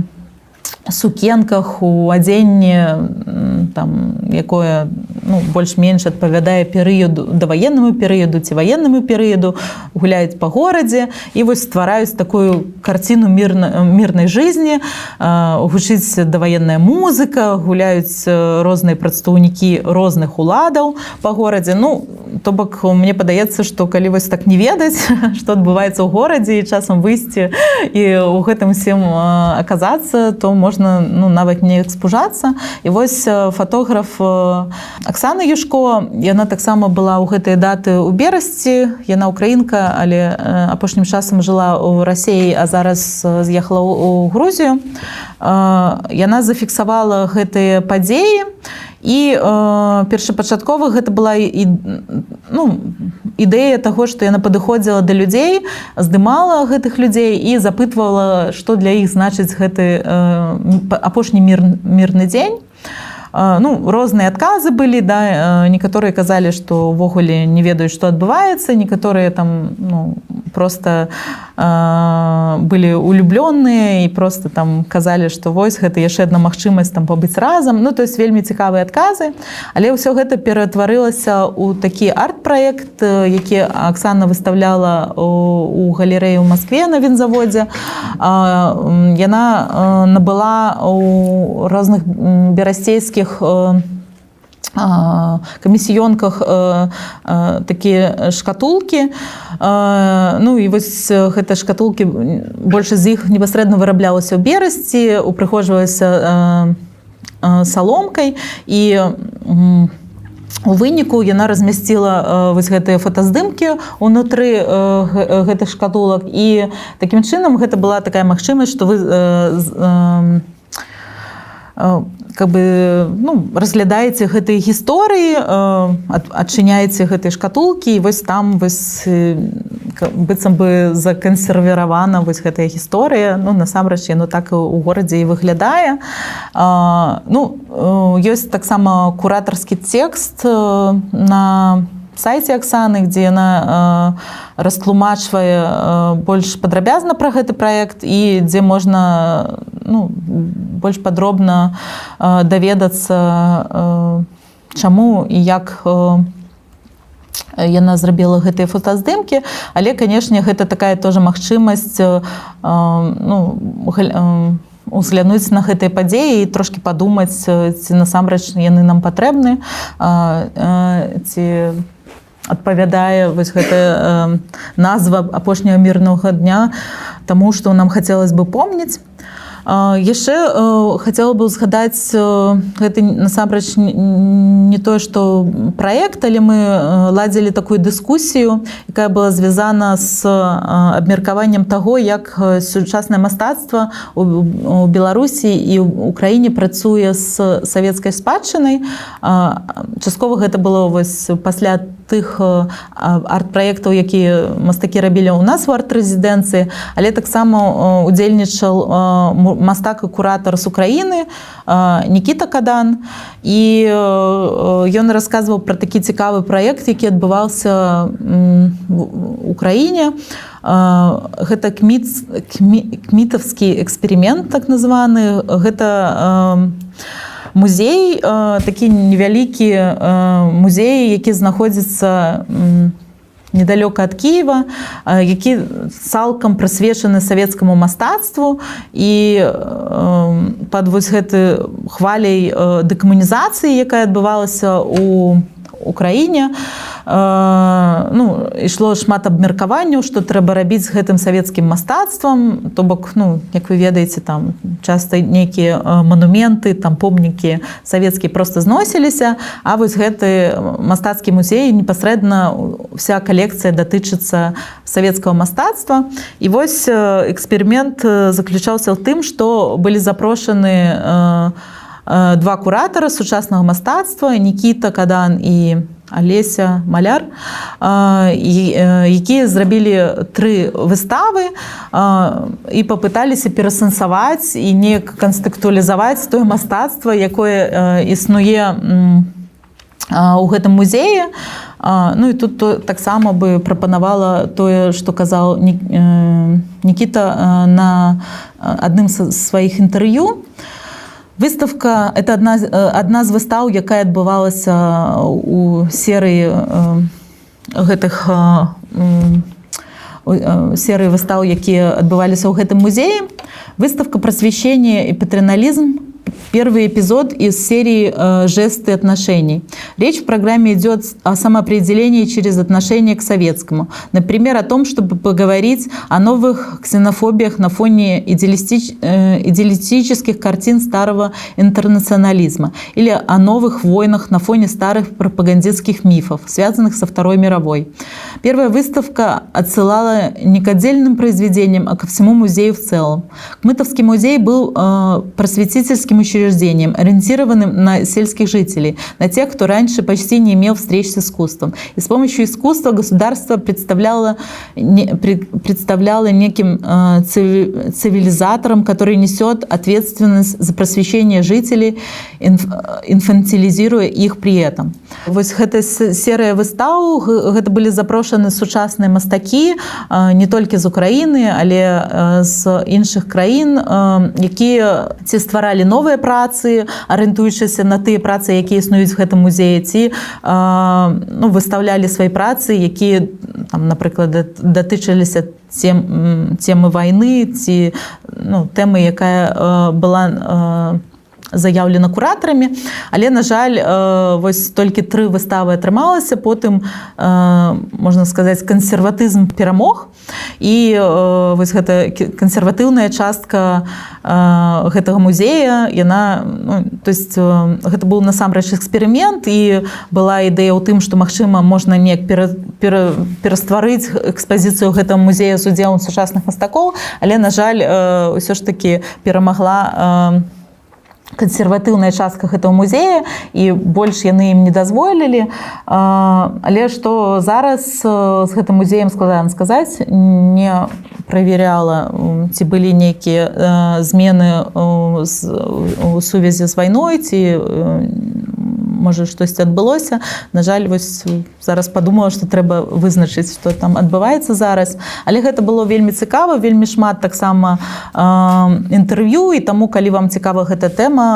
сукенках, у адзенні, там, якое, ну, больш-менш адпавядае перыяду, даваеннаму перыяду ці ваеннаму перыяду, гуляюць па горадзе і вось ствараюць такую карціну мирной жизни. Гучыць даваенная музыка, гуляюць розныя прадстаўнікі розных уладаў па горадзе. Ну, то бок мне падаецца, што калі вось так не ведаць, што адбываецца ў горадзе, і часам выйсці і ў гэтым усім аказацца, то можна, ну, нават не спужацца. І вось фатограф Аксана Юшко, яна таксама была ў гэтыя даты ў Берасці. Яна украінка, але апошнім часам жыла ў Расеі, а зараз з'ехала ў Грузію. Яна зафіксавала гэтыя падзеі, і першапачаткова гэта была і, ну, ідэя таго, што яна падыходзіла да людзей, здымала гэтых людзей і запытвала, што для іх значыць гэты апошні мірны дзень. Ну, розныя адказы былі, да, некаторыя казалі, што ўвогуле не ведаюць, што адбываецца, некаторыя там, ну, просто былі улюблёныя і просто там казалі, што вось гэта яшчэ одна магчымасць там пабыць разам. Ну, то есть вельмі цікавыя адказы, але ўсё гэта ператварылася ў такі арт-праект, які Аксана выставляла у галерэі ў Маскве на Вінзаводзе. Яна набыла у розных берасцейскіх камісіёнках такія шкатулкі. Ну і вось гэта шкатулкі, большасць з іх непасрэдна выраблялася ў Берасці, упрыгожвалася саломкай, і у выніку яна размясціла вось гэтыя фотаздымкі унутры гэтых шкатулак, і такім чынам гэта была такая магчымасць, што вы как бы, ну, разглядаеце гэтыя гісторыі, адчыняеце гэтыя шкатулкі, і вось там вось быццам бы закансервіравана вось гэтая гісторыя. Ну, насамрэч яно так у горадзе і выглядае. Ну, ёсць таксама куратарскі тэкст на сайце Аксаны, дзе яна растлумачвае больш падрабязна пра гэты праект і дзе можна, ну, больш падробна даведацца, чаму і як яна зрабіла гэтыя фотаздымкі. Але, канешне, гэта такая тоже магчымасць ну, узглянуць на гэтыя падзеі і трошки падумаць, ці насамрэч яны нам патрэбны, ці адпавядае вось гэтая назва апошняга мірнага дня таму, што нам хацелось бы помніць. Яшчэ хацела бы згадаць, гэта насамрэч не тое што праект, але мы ладзілі такую дыскусію, якая была звязана з абмеркаваннем таго, як сучаснае мастацтва у Беларусі і ў Украіне працуе з савецкай спадчынай. Часткова гэта было вось пасля тых арт-праектаў, якія мастакі рабілі ў нас у арт-рэзідэнцыі, але таксама удзельнічаў мастак і куратар з Украіны Нікіта Кадан, і ён расказваў пра такі цікавы праект, які адбываўся в Украіне. Гэта кмітаўскі эксперымент, так названы. Гэта музей, такі невялікі музей, які знаходзіцца недалёка ад Кіева, які цалкам прысвечаны савецкаму мастацтву, і пад вось гэты хваляй дэкамунізацыі, якая адбывалася у Украіне, ну, ішло шмат абмеркаванняў, што трэба рабіць з гэтым савецкім мастацтвам. То бок, ну, як вы ведаеце, там часта нейкія манументы, там помнікі савецкія просто зносіліся, а вось гэты мастацкі музей, непасрэдна вся калекцыя датычыцца савецкага мастацтва. І вось эксперымент заключаўся ў тым, што былі запрошаны два куратара сучаснага мастацтва, Нікіта Кадан і Алеся Маляр, якія зрабілі тры выставы і папыталіся перасэнсаваць і неяк кантэкстуалізаваць тое мастацтва, якое існуе у гэтым музеі. Ну і тут таксама бы прапанавала тое, што казаў Нікіта на адным з сваіх інтэрв'ю. Выставка — это адна з выстаў, якая адбывалася у серыі гэтых серыі выстаў, якія адбываліся ў гэтым музеі. Выставка «Просвещение и патернализм» — первый эпизод из серии «Жесты отношений». Речь в программе идет о самоопределении через отношение к советскому. Например, о том, чтобы поговорить о новых ксенофобиях на фоне идеалистических картин старого интернационализма или о новых войнах на фоне старых пропагандистских мифов, связанных со Второй мировой. Первая выставка отсылала не к отдельным произведениям, а ко всему музею в целом. Кмытовский музей был просветительским учреждением. учреждением, ориентированным на сельских жителей, на тех, кто раньше почти не имел встреч с искусством. И с помощью искусства государство представляло неким цивилизатором, который несет ответственность за просвещение жителей, инфантилизируя их при этом. Вось гэта серыя выстаў, гэта былі запрошаны сучасныя мастакі не толькі з Украіны, але з іншых краін, якія ці стваралі новыя працы, арыентуючыся на тыя працы, якія існуюць в гэтым музеі, ці, ну, выстаўлялі свае працы, якія там, напрыклад, датычыліся темы вайны ці, ну, тэмы, якая была заяўлена куратарамі. Але, на жаль, вось толькі тры выставы атрымалася. Потым, можна сказаць, кансерватызм перамог, і вось гэта кансерватыўная частка гэтага музея, яна, ну, то есть гэта быў насамрэч эксперымент, і была ідэя ў тым, што, магчыма, можна неяк перастварыць экспазіцыю гэтага музея з удзелам сучасных мастакоў, але, на жаль, ўсё ж такі перамагла кансерватыўная частка гэтага музея, і больш яны ім не дазволілі. Але што зараз з гэтым музеем, складана сказаць, не праверяла, ці былі нейкія змены у сувязі з вайной, ці можа, штосьці адбылося. На жаль, вось зараз падумала, што трэба вызначыць, што там адбываецца зараз. Але гэта было вельмі цікава, вельмі шмат таксама інтэрв'ю, і таму, калі вам цікава гэта тэма,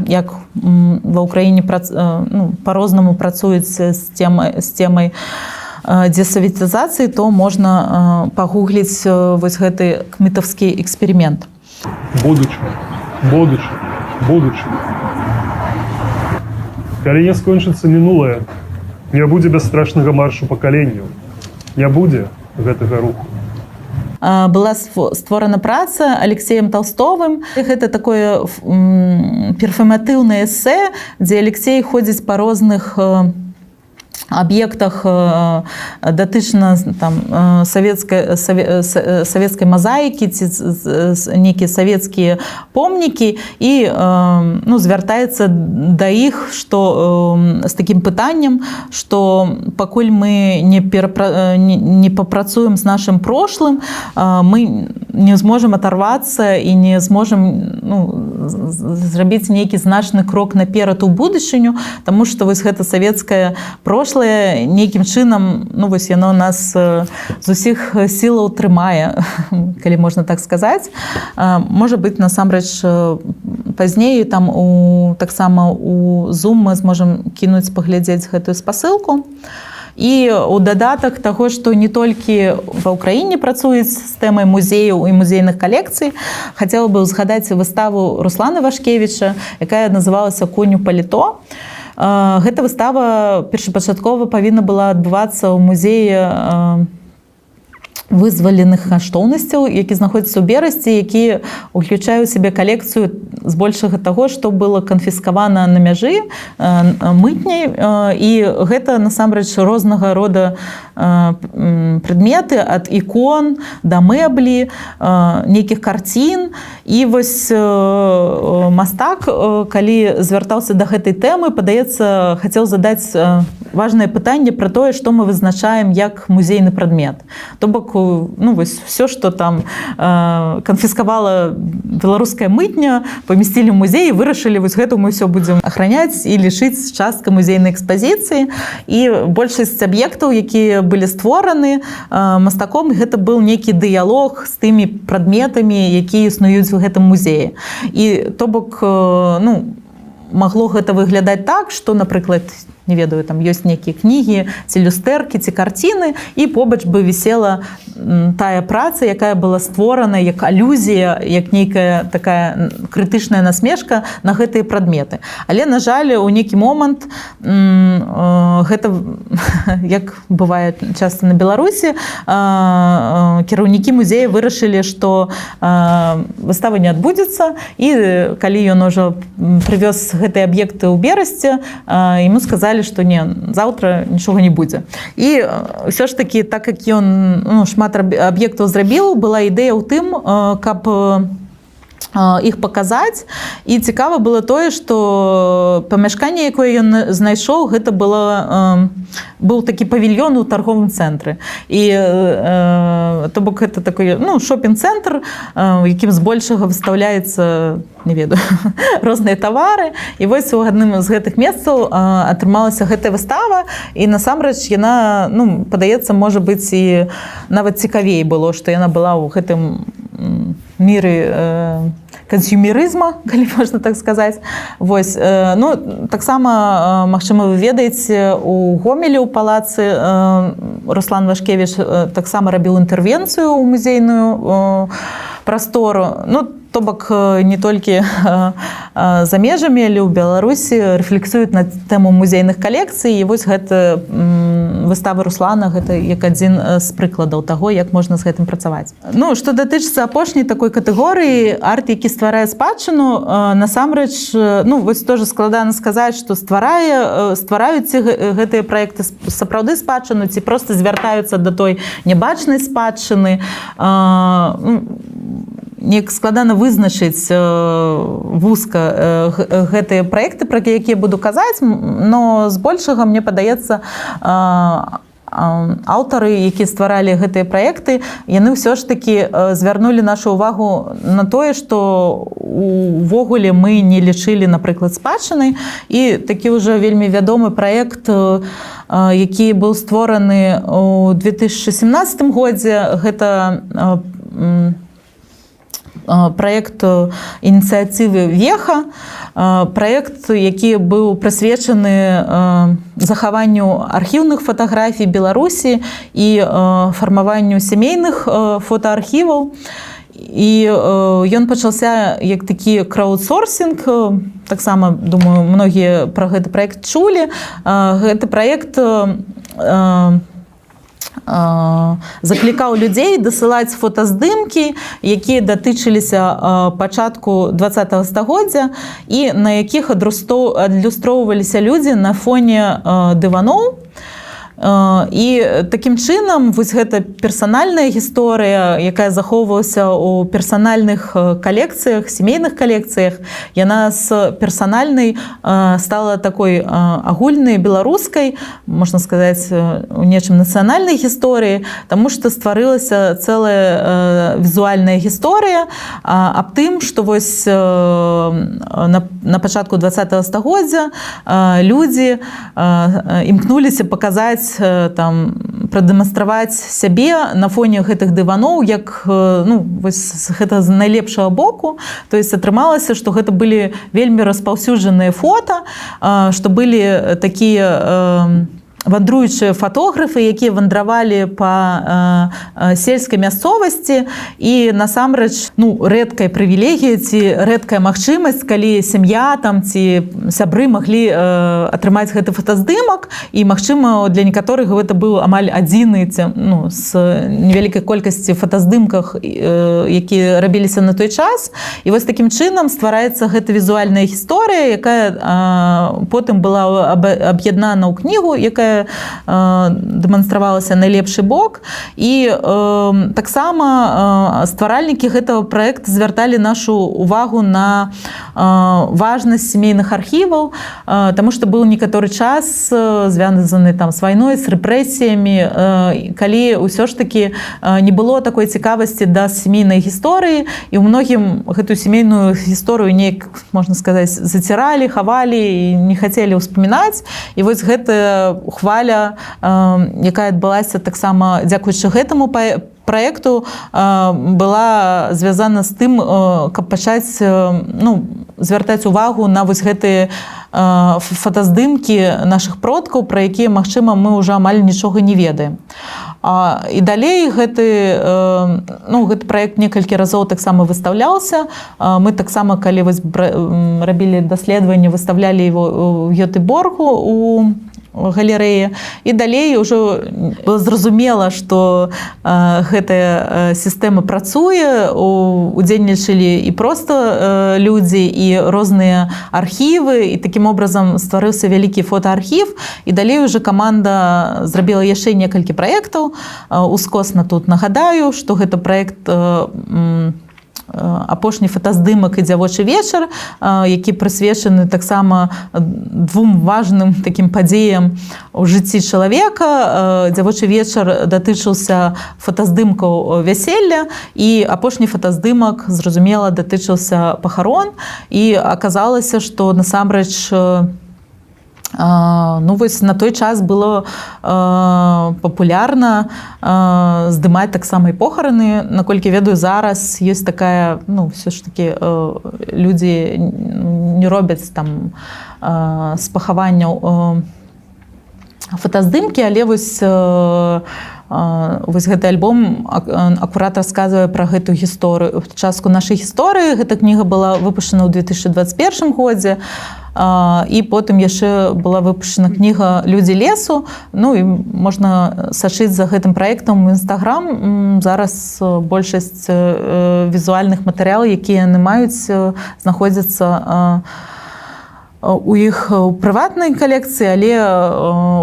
як ва Ўкраіне ну, по-рознаму працуюць з тэмай дэсаветызацыі, то можна пагугліць вось гэты кмітаўскі эксперымент. Будучыня, будучыня, будучыня. Калі не скончыцца мінулае, не будзе бясстрашнага маршу пакаленняў, не будзе гэтага руху. Была створана праца Алексеем Толстовым. Гэта такое перфарматыўнае эсэ, дзе Алексей ходзіць па розных аб'ектах датычна там савецкай мазаікі ці нейкія савецкія помнікі і, ну, звяртаецца да іх, што з такім пытаннем, што пакуль мы не папрацуем з нашым прошлым, мы не зможам оторваться і не зможам, ну, зрабіць нейкі значны крок наперад у будучыню, таму што вось гэта савецкае прошлое нейкім чынам, ну, вось яно нас з усіх сілаў трымае, калі можна так сказаць. Можа быць, насамрэч, пазней там таксама у Zoom мы зможам кінуць паглядзець гэтую спасылку. І у дадатак таго, што не толькі ва Ўкраіне працуюць з тэмай музеяў і музейных калекцый, хацела бы ўзгадаць выставу Руслана Вашкевіча, якая называлася «Конь у паліто». Гэта выстава першапачаткова павінна была адбывацца ў музеі вызваленых каштоўнасцяў, які знаходзіцца ў Берасці, які уключае ў сябе калекцыю збольшага таго, што было канфіскавана на мяжы мытняй. І гэта насамрэч рознага рода прадметы, ад ікон да мэблі, нейкіх карцін. І вось мастак, калі звяртаўся да гэтай тэмы, падаецца, хацеў задаць важнае пытанне пра тое, што мы вызначаем як музейны прадмет. То бок, ну, вось все, что там канфіскавала беларуская мытня, памясцілі ў музей і вырашылі: вось гэту мы все будзем охраняць і лічыць частка музейнай экспазіцыі. І большасць аб'ектаў, якія былі створаны мастаком, гэта быў нейкі дыялог з тымі прадметамі, якія існуюць у гэтым музеі. І то бок, ну, магло гэта выглядаць так, што, напрыклад, не ведаю, там ёсць нейкія кнігі ці люстэркі ці карціны, і побач бы вісела тая праца, якая была створана як алюзія, як нейкая такая крытычная насмешка на гэтыя прадметы. Але, на жаль, у нейкі момант гэта, як бывае часта на Беларусі, кіраўнікі музея вырашылі, што выстава не адбудзецца. І калі ён ужо прывёз гэтыя аб'екты ў Берасці, ему сказалі, што не, заўтра нічога не будзе. І ўсё ж такі, так як ён, ну, шмат аб'ектаў зрабіў, была ідэя ў тым, каб Іх паказаць. І цікава было тое, што памяшканне, якое ён знайшоў, гэта было быў такі павільён у торговым цэнтры, і то бок гэта такой, ну, шопінг-цэнтр, якім збольшага выстаўляецца, не ведаю, розныя тавары. І вось у адным з гэтых месцаў атрымалася гэтая выстава, і насамрэч яна, ну, падаецца, можа быць, і нават цікавей было, што яна была ў гэтым міры кансюмерызма, калі можна так сказаць. Вось, ну, таксама, магчыма, вы ведаеце, у Гомелі, у палацы, Руслан Вашкевич таксама рабіў інтэрвенцыю ў музейную прастору. Ну, то бок не толькі за межамі, але ў Беларусі рэфлексуюць на тэму музейных калекцый, і вось гэта выстава Руслана, гэта як адзін з прыкладаў таго, як можна з гэтым працаваць. Ну, што датычыцца апошняй такой катэгорыі, арт, які стварае спадчыну, насамрэч, ну, вось тоже складана сказаць, што ствараюць ці гэтыя праекты сапраўды спадчыну ці просто звяртаюцца да той нябачнай спадчыны. Ну, неяк складана вызначыць вузка гэтыя праекты, пра якія буду казаць, но збольшага, мне падаецца, аўтары, якія стваралі гэтыя праекты, яны ўсё ж такі звярнулі нашу ўвагу на тое, што увогуле мы не лічылі, напрыклад, спадчынай. І такі ўжо вельмі вядомы праект, які быў створаны ў 2017 годзе, гэта праект ініцыятывы «Веха», праект, які быў прысвечаны захаванню архіўных фатаграфій Беларусі і фармаванню сямейных фотоархіваў. І ён пачаўся як такі краудсорсинг. Таксама, думаю, многія пра гэты праект чулі. Гэты праект заклікаў людзей дасылаць фотаздымкі, якія датычыліся пачатку 20 стагоддзя і на якіх адлюстроўваліся людзі на фоне дываноў. І такім чынам вось гэта персанальная гісторыя, якая захоўвалася ў персанальных калекцыях, сямейных калекцыях, яна з персанальнай стала такой агульнай беларускай, можна сказаць, у нечым нацыянальнай гісторыі, таму што стварылася цэлая візуальная гісторыя аб тым, што вось на пачатку 20 стагоддзя людзі імкнуліся паказаць, там, прадэманстраваць сябе на фоне гэтых дываноў як ну, вось з гэта з найлепшага боку. То есть атрымалася, што гэта былі вельмі распаўсюджаныя фота, што былі такія вандруючыя фатографы, якія вандравалі па сельскай мясцовасці, і насамрэч, ну, рэдкая прывілегія ці рэдкая магчымасць, калі сям'я там ці сябры маглі атрымаць гэты фотаздымак, і, магчыма, для некаторых гэта быў амаль адзіны ці, ну, з невялікай колькасці фотаздымках, якія рабіліся на той час. І вось такім чынам ствараецца гэта візуальная гісторыя, якая потым была аб'яднана ў кнігу, якая дэманстравалася «Найлепшы бок». І таксама стваральнікі гэтага праекта звярталі нашу увагу на важнасць сямейных архіваў, таму што быў некаторы час, звязаны там з вайной, з рэпрэсіямі, калі ўсё ж такі не было такой цікавасці да сямейнай гісторыі, і ў многім гэтую сямейную гісторыю неяк, можна сказаць, заціралі, хавалі і не хацелі ўспамінаць. І вось гэта хваля, якая адбылася таксама дзякуючы гэтаму праекту, была звязана з тым, каб пачаць ну, звяртаць увагу на вось гэтыя фотаздымкі нашых продкаў, пра якія, магчыма, мы ўжо амаль нічога не ведаем. І далей ну, гэты праект некалькі разоў таксама выстаўляўся. Мы таксама, калі вось рабілі даследаванне, выставлялі его ў Гётэборгу у галерэі. І далей ўжо было зразумела, што гэтая сістэма працуе, удзельнічалі і проста людзі, і розныя архівы, і такім образом стварыўся вялікі фотоархів. І далей уже каманда зрабіла яшчэ некалькі праектаў. Ускосна тут нагадаю, што гэта праект Апошні фотаздымак і дзявочы вечар, які прысвечаны таксама двум важным такім падзеям у жыцці чалавека. Дзявочы вечар датычыўся фотаздымкаў вяселля, і апошні фотаздымак, зразумела, датычыўся пахарон. І аказалася, што насамрэч, ну вось, на той час было папулярна здымаць таксама і похараны. Наколькі ведаю, зараз ёсць такая, ну, все ж таки людзі не робяць там з пахаванняў фотаздымкі, але вось гэты альбом акурат расказвае пра гэтую гісторыю, частку нашай гісторыі. Гэта кніга была выпушчана ў 2021 годзе, і потым яшчэ была выпушчана кніга «Людзі лесу». Ну і можна сачыць за гэтым праектам у Інстаграм. Зараз большасць візуальных матэрыялаў, якія яны маюць, знаходзяцца у іх у прыватнай калекцыі, але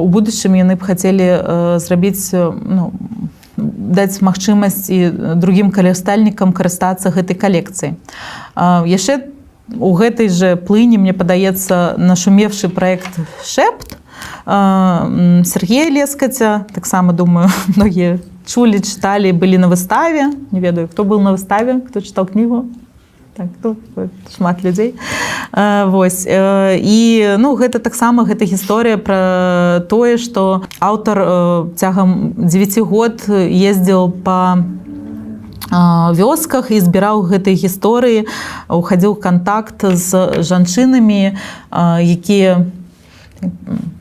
у будучым яны б хацелі зрабіць, ну, даць магчымасць і другім карыстальнікам карыстацца гэтай калекцыяй. Яшчэ у гэтай же плыні, мне падаецца, нашумевшы праект «Шэпт» Сергея Лескаця. Таксама, думаю, многія чулі, чыталі, былі на выставе. Не ведаю, хто был на выставе, хто чытаў кнігу. Так, тут шмат людзей. Вось, і, ну, гэта таксама гэта гісторыя пра тое, што аўтар цягам 9 год ездзіў па вёсках і збіраў гэтыя гісторыі, уходзіў кантакт з жанчынамі, якія,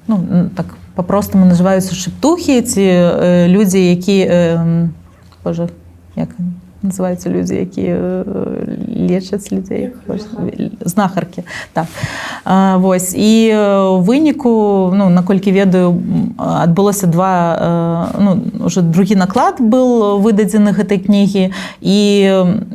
ну, так по-простаму называюцца шэптухі, ці людзі, які, боже, як называюцца людзі, якія лечаць людзей? Знахаркі, так. Вось, і у выніку, ну, наколькі ведаю, адбылося два, ну, уже другі наклад был выдадзены гэтай кнігі, і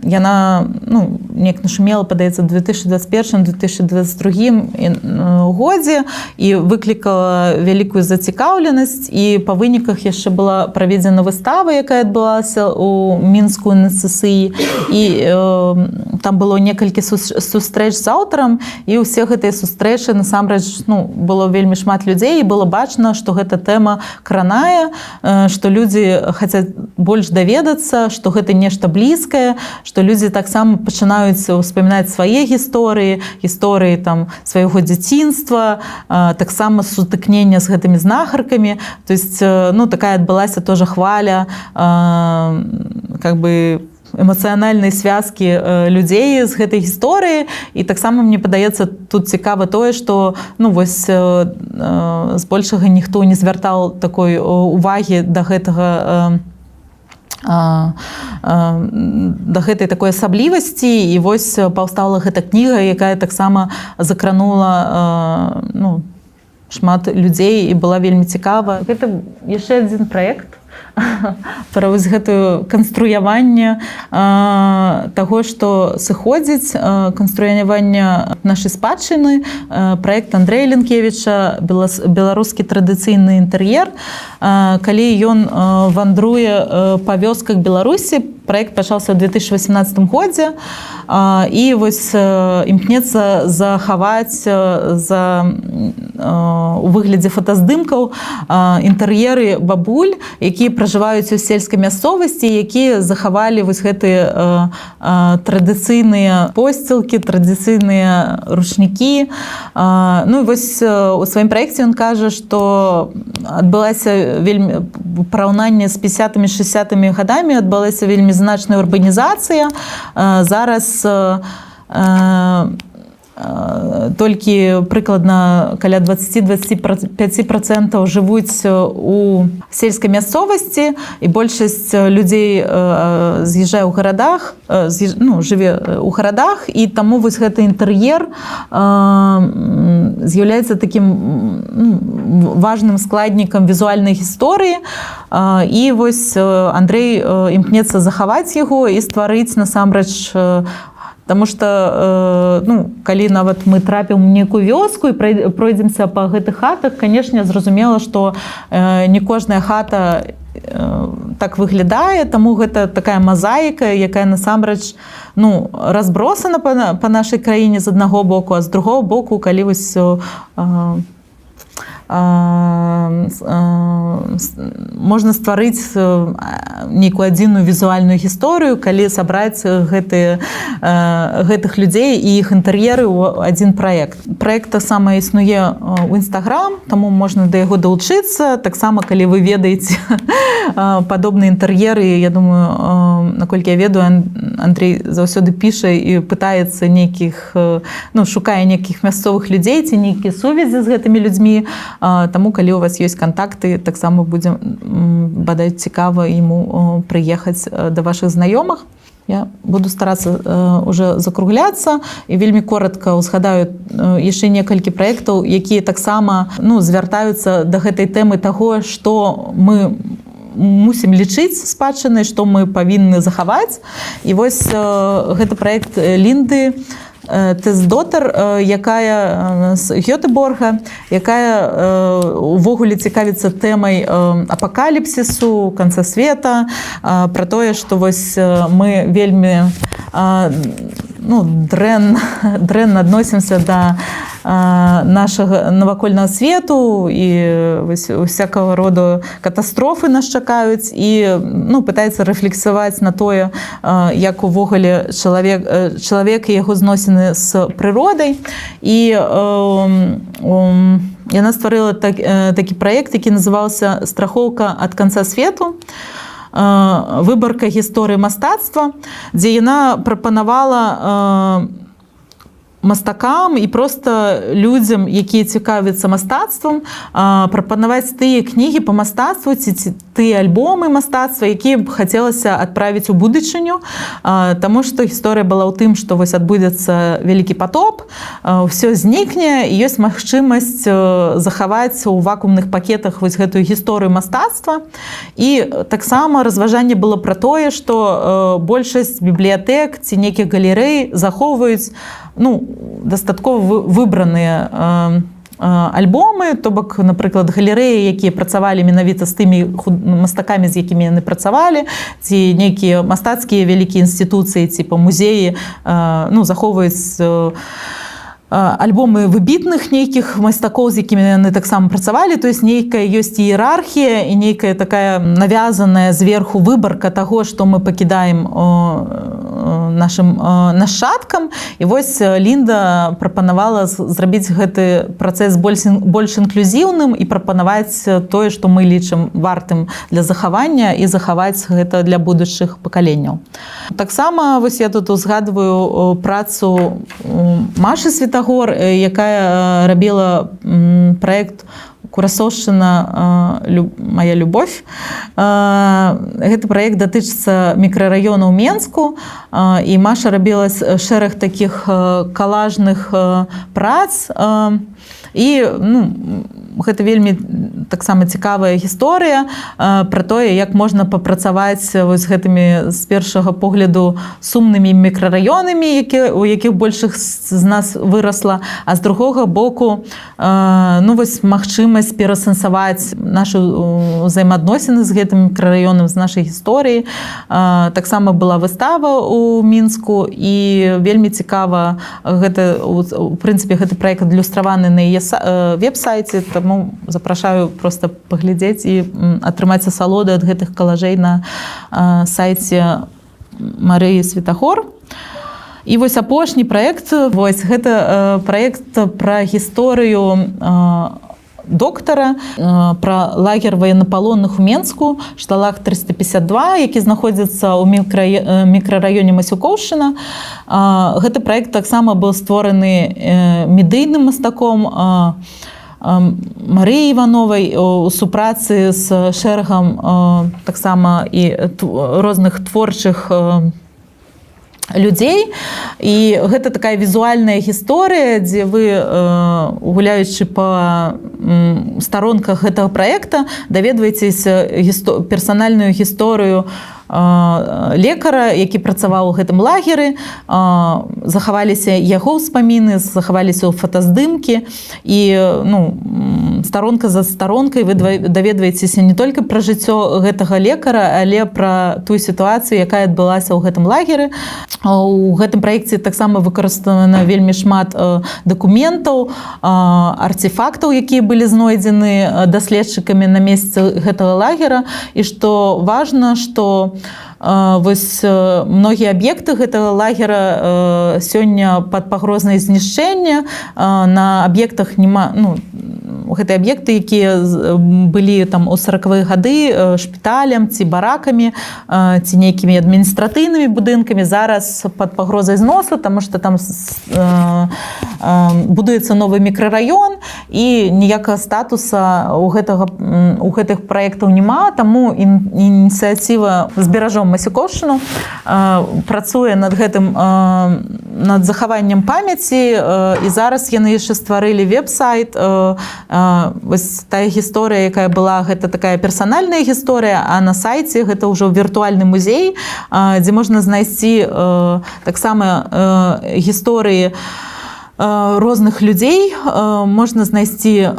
яна, ну, неяк нашумела, падаецца, 2021 2022 годзе і выклікала вялікую зацікаўленасць. І па выніках яшчэ была праведзена выстава, якая адбылася у Мінску на ЦСІ, і там было некалькі сустрэч з аўтарам, і ўсе гэтыя сустрэчы насамрэч, ну, было вельмі шмат людзей, і было бачна, што гэта тэма кранае, што людзі хацяць больш даведацца, што гэта нешта блізкае, што людзі таксама пачынаюць успамінаць свае гісторыі, гісторыі там свайго дзяцінства, таксама сутыкнення з гэтымі знахаркамі. То есть, ну, такая адбылася тоже хваля как бы эмацыянальнай связкі людзей з гэтай гісторыі. І таксама, мне падаецца, тут цікава тое, што, ну, вось, збольшага ніхто не звяртаў такой увагі да гэтага, да гэтай такой асаблівасці, і вось паўстала гэта кніга, якая таксама закранула, ну, шмат людзей і была вельмі цікава. Гэта яшчэ адзін праект пра вось гэтую канструяванне таго, што сыходзіць, канструяванне нашай спадчыны. Праект Андрэя Ленкевіча «Беларускі традыцыйны інтэр'ер», калі ён вандруе па вёсках Беларусі. Праект пачаўся ў 2018 годзе і вось імкнецца захаваць у выглядзе фотаздымкаў інтэр'еры бабуль, якія пражываюць у сельскай мясцовасці, якія захавалі вось гэтыя традыцыйныя посцілкі, традыцыйныя ручнікі. Ну і вось, у сваім праекце ён кажа, што адбылася вельмі, параўнанне з 50-мі, 60-мі гадамі, адбылася вельмі значная урбанізацыя. Зараз толькі прыкладна каля 20-25% жывуць у сельскай мясцовасці, і большасць людзей з'язджае ў гарадах, ну, жыве ў гарадах, і таму вось гэты інтэр'ер з'яўляецца такім, ну, важным складнікам візуальнай гісторыі. І вось Андрэй імкнецца захаваць яго і стварыць насамрэч. Таму что, ну, калі нават мы трапім у некую вёску і пройдземся па гэтых хатах, канешне, зразумела, што не кожная хата Так выглядае, таму гэта такая мазаіка, якая насамрэч, ну, разбросана па нашай краіне з аднаго боку, а з другого боку, калі вось можна стварыць нейкую адзіную візуальную гісторыю, калі сабраць гэтых людзей і іх інтэр'еры ў адзін праект. Праект таксама існуе ў Інстаграм, таму можна да яго далучыцца. Таксама, калі вы ведаеце падобныя інтэр'еры, я думаю, наколькі я ведаю, Андрей заўсёды піша і пытаецца нейкіх, ну, шукае нейкіх мясцовых людзей ці нейкія сувязі з гэтымі людзьмі. Таму калі у вас ёсць кантакты, таксама будзе бадай цікава ему прыехаць да вашых знаёмых. Я буду стараться уже закругляцца і вельмі коротко узгадаю яшчэ некалькі праектаў, якія таксама, ну, звяртаюцца да гэтай тэмы таго, што мы мусім лічыць спадчынай, што мы павінны захаваць. І вось гэты праект Лінды Тэсдотар, якая з Гётэборга, якая увогуле цікавіцца тэмай апакаліпсісу, канца света, пра тое, што вось мы вельмі ну, дрэнна адносімся да нашага навакольнага свету, і вось усякага роду катастрофы нас чакаюць, і, ну, пытаецца рэфлексаваць на тое, як увогуле чалавек і яго зносіны з прыродай. І яна стварыла такі праект, які называўся «Страхоўка ад канца свету. Выбарка гісторыі мастацтва», дзе яна прапанавала мастакам і просто людзям, якія цікавяцца мастацтвам, прапанаваць тыя кнігі па мастацтву ці тыя альбомы мастацтва, якія б хацелася адправіць у будучыню. Таму што гісторыя была ў тым, што вось адбудзецца вялікі патоп, ўсё знікне, і ёсць магчымасць захаваць у вакуумных пакетах вось гэтую гісторыю мастацтва. І таксама разважанне было пра тое, што большасць бібліятэк ці нейкіх галерэй захоўваюць, ну, дастаткова выбраныя альбомы, то бок, напрыклад, галерэі, якія працавалі менавіта з тымі мастакамі, з якімі яны працавалі, ці нейкія мастацкія вялікія інстытуцыі, типа музеі, ну, захоўваюць альбомы выбітных нейкіх мастакоў, з якімі яны таксама працавалі. То есть нейкая ёсць іерархія і нейкая такая навязаная зверху выбарка таго, што мы пакідаем нашым нашчадкам. І вось Лінда прапанавала зрабіць гэты працэс больш інклюзіўным і прапанаваць тое, што мы лічым вартым для захавання, і захаваць гэта для будучых пакаленняў. Таксама вось я тут узгадваю працу Машы Святагор, якая рабіла праект «Курасоўшчына, моя любовь». Гэты праект датычыцца мікрараёна ў Менску, і Маша рабіла шэраг такіх калажных прац. І, ну, гэта вельмі таксама цікавая гісторыя пра тое, як можна папрацаваць вось гэтымі з першага погляду сумнымі мікрараёнамі, у якіх большых з нас вырасла, а з другога боку, ну, вось магчымасць перасэнсаваць нашу ўзаемаадносіны з гэтым мікрараёнам, з нашай гісторыі. Таксама была выстава ў Мінску, і вельмі цікава гэта, у прынцыпе, гэты праект адлюстраваны на яе веб-сайце, таму запрашаю просто паглядзець і атрымаць асалоды ад гэтых калажэй на сайце Марыі Святагор. І вось апошні праект, вось гэта праект пра гісторыю доктара, пра лагер ваеннапалонных у Менску Шталаг 352, які знаходзіцца ў мікрараёне Масюкоўшчына. Гэты праект таксама быў створаны медыйным мастаком Марыяй Івановай у супрацы з шэрагам таксама і розных творчых людзей. І гэта такая візуальная гісторыя, дзе вы, гуляючы па старонках гэтага праекта, даведваецеся персанальную гісторыю лекара, які працаваў у гэтым лагеры. Захаваліся яго ўспаміны, захаваліся ў фотаздымкі, і, ну, Старонка за старонкай вы даведваецеся не толькі пра жыццё гэтага лекара, але пра тую сітуацыю, якая адбылася ў гэтым лагеры. У гэтым праекце таксама выкарыстана вельмі шмат дакументаў, артэфактаў, якія былі знойдзены даследчыкамі на месцы гэтага лагера. І што важна, што вось многія аб'екты гэтага лагера сёння пад пагрознай знішчэння. На аб'ектах няма, ну, гэтыя аб'екты, якія былі там у 40-выя гады шпіталем ці баракамі, ці нейкімі адміністратыўнымі будынкамі, зараз пад пагрозай зносу, таму што там будуецца новы мікрараён, і ніякага статуса у гэтых праектаў няма. Таму ініцыятыва «Зберажом Масюкоўшчыну» працуе над гэтым, над захаваннем памяці, і зараз яны яшчэ стварылі веб-сайт. Вось тая гісторыя, якая была, гэта такая персанальная гісторыя, а на сайце гэта ўжо віртуальны музей, дзе можна знайсці таксама гісторыі розных людзей, можна знайсці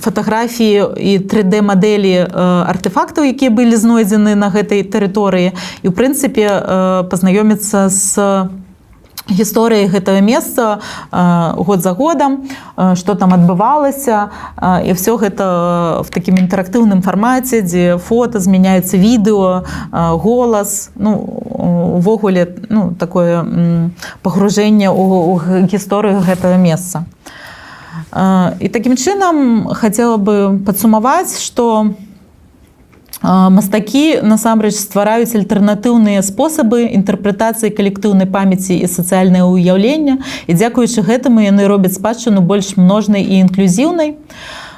фатаграфіі і 3D мадэлі артэфактаў, якія былі знойдзены на гэтай тэрыторыі, і ў прынцыпе пазнаёміцца з гісторыяй гэтага месца год за годам, што там адбывалася, і ўсё гэта в такім інтэрактыўным фармаце, дзе фота змяняецца відэо, голас, ну, увогуле, ну, такое пагружэнне у гісторыю гэтага месца. І такім чынам хацела бы падсумаваць, што мастакі насамрэч ствараюць альтэрнатыўныя спосабы інтэрпрэтацыі калектыўнай памяці і сацыяльнае ўяўлення, і дзякуючы гэтаму яны робяць спадчыну больш множнай і інклюзіўнай,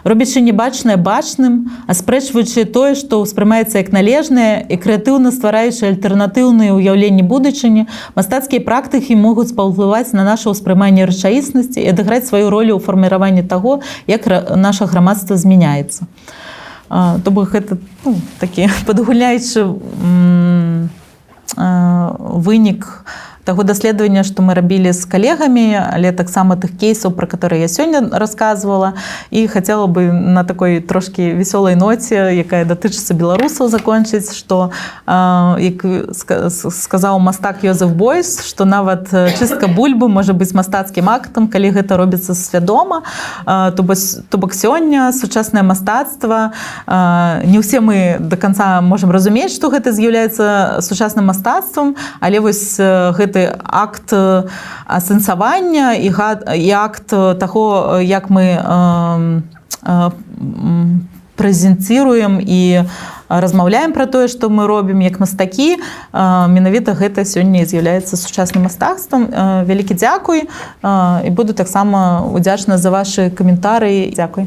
робячы небачнае бачным, аспрэчваючы тое, што ўспрымаецца як належнае, і крэатыўна ствараючы альтэрнатыўныя ўяўленні будучыні, мастацкія практыкі могуць паўплываць на наше ўспрыманне рэчаіснасці і адыграць сваю ролю ў фарміраванні таго, як наша грамадства змяняецца. То бок гэта, ну, такі падагульняючы вынік таго даследавання, што мы рабілі з калегамі, але таксама тых кейсаў, пра которые я сёння рассказывала. І хацела бы на такой трошкі вясёлай ноце, якая датычыцца беларусаў, закончыць, што, як сказаў мастак Йозеф Бойс, што нават чыстка бульбы можа быць мастацкім актам, калі гэта робіцца свядома. То бок сёння сучаснае мастацтва, не ўсе мы до конца можам разумець, што гэта з'яўляецца сучасным мастацтвам, але вось гэты акт асэнсавання і акт таго, як мы прэзентируем і размаўляем пра тое, што мы робім як мастакі, менавіта гэта сёння з'яўляецца сучасным мастацтвам. Вялікі дзякуй, і буду таксама удзячна за вашы каментары. Дзякуй.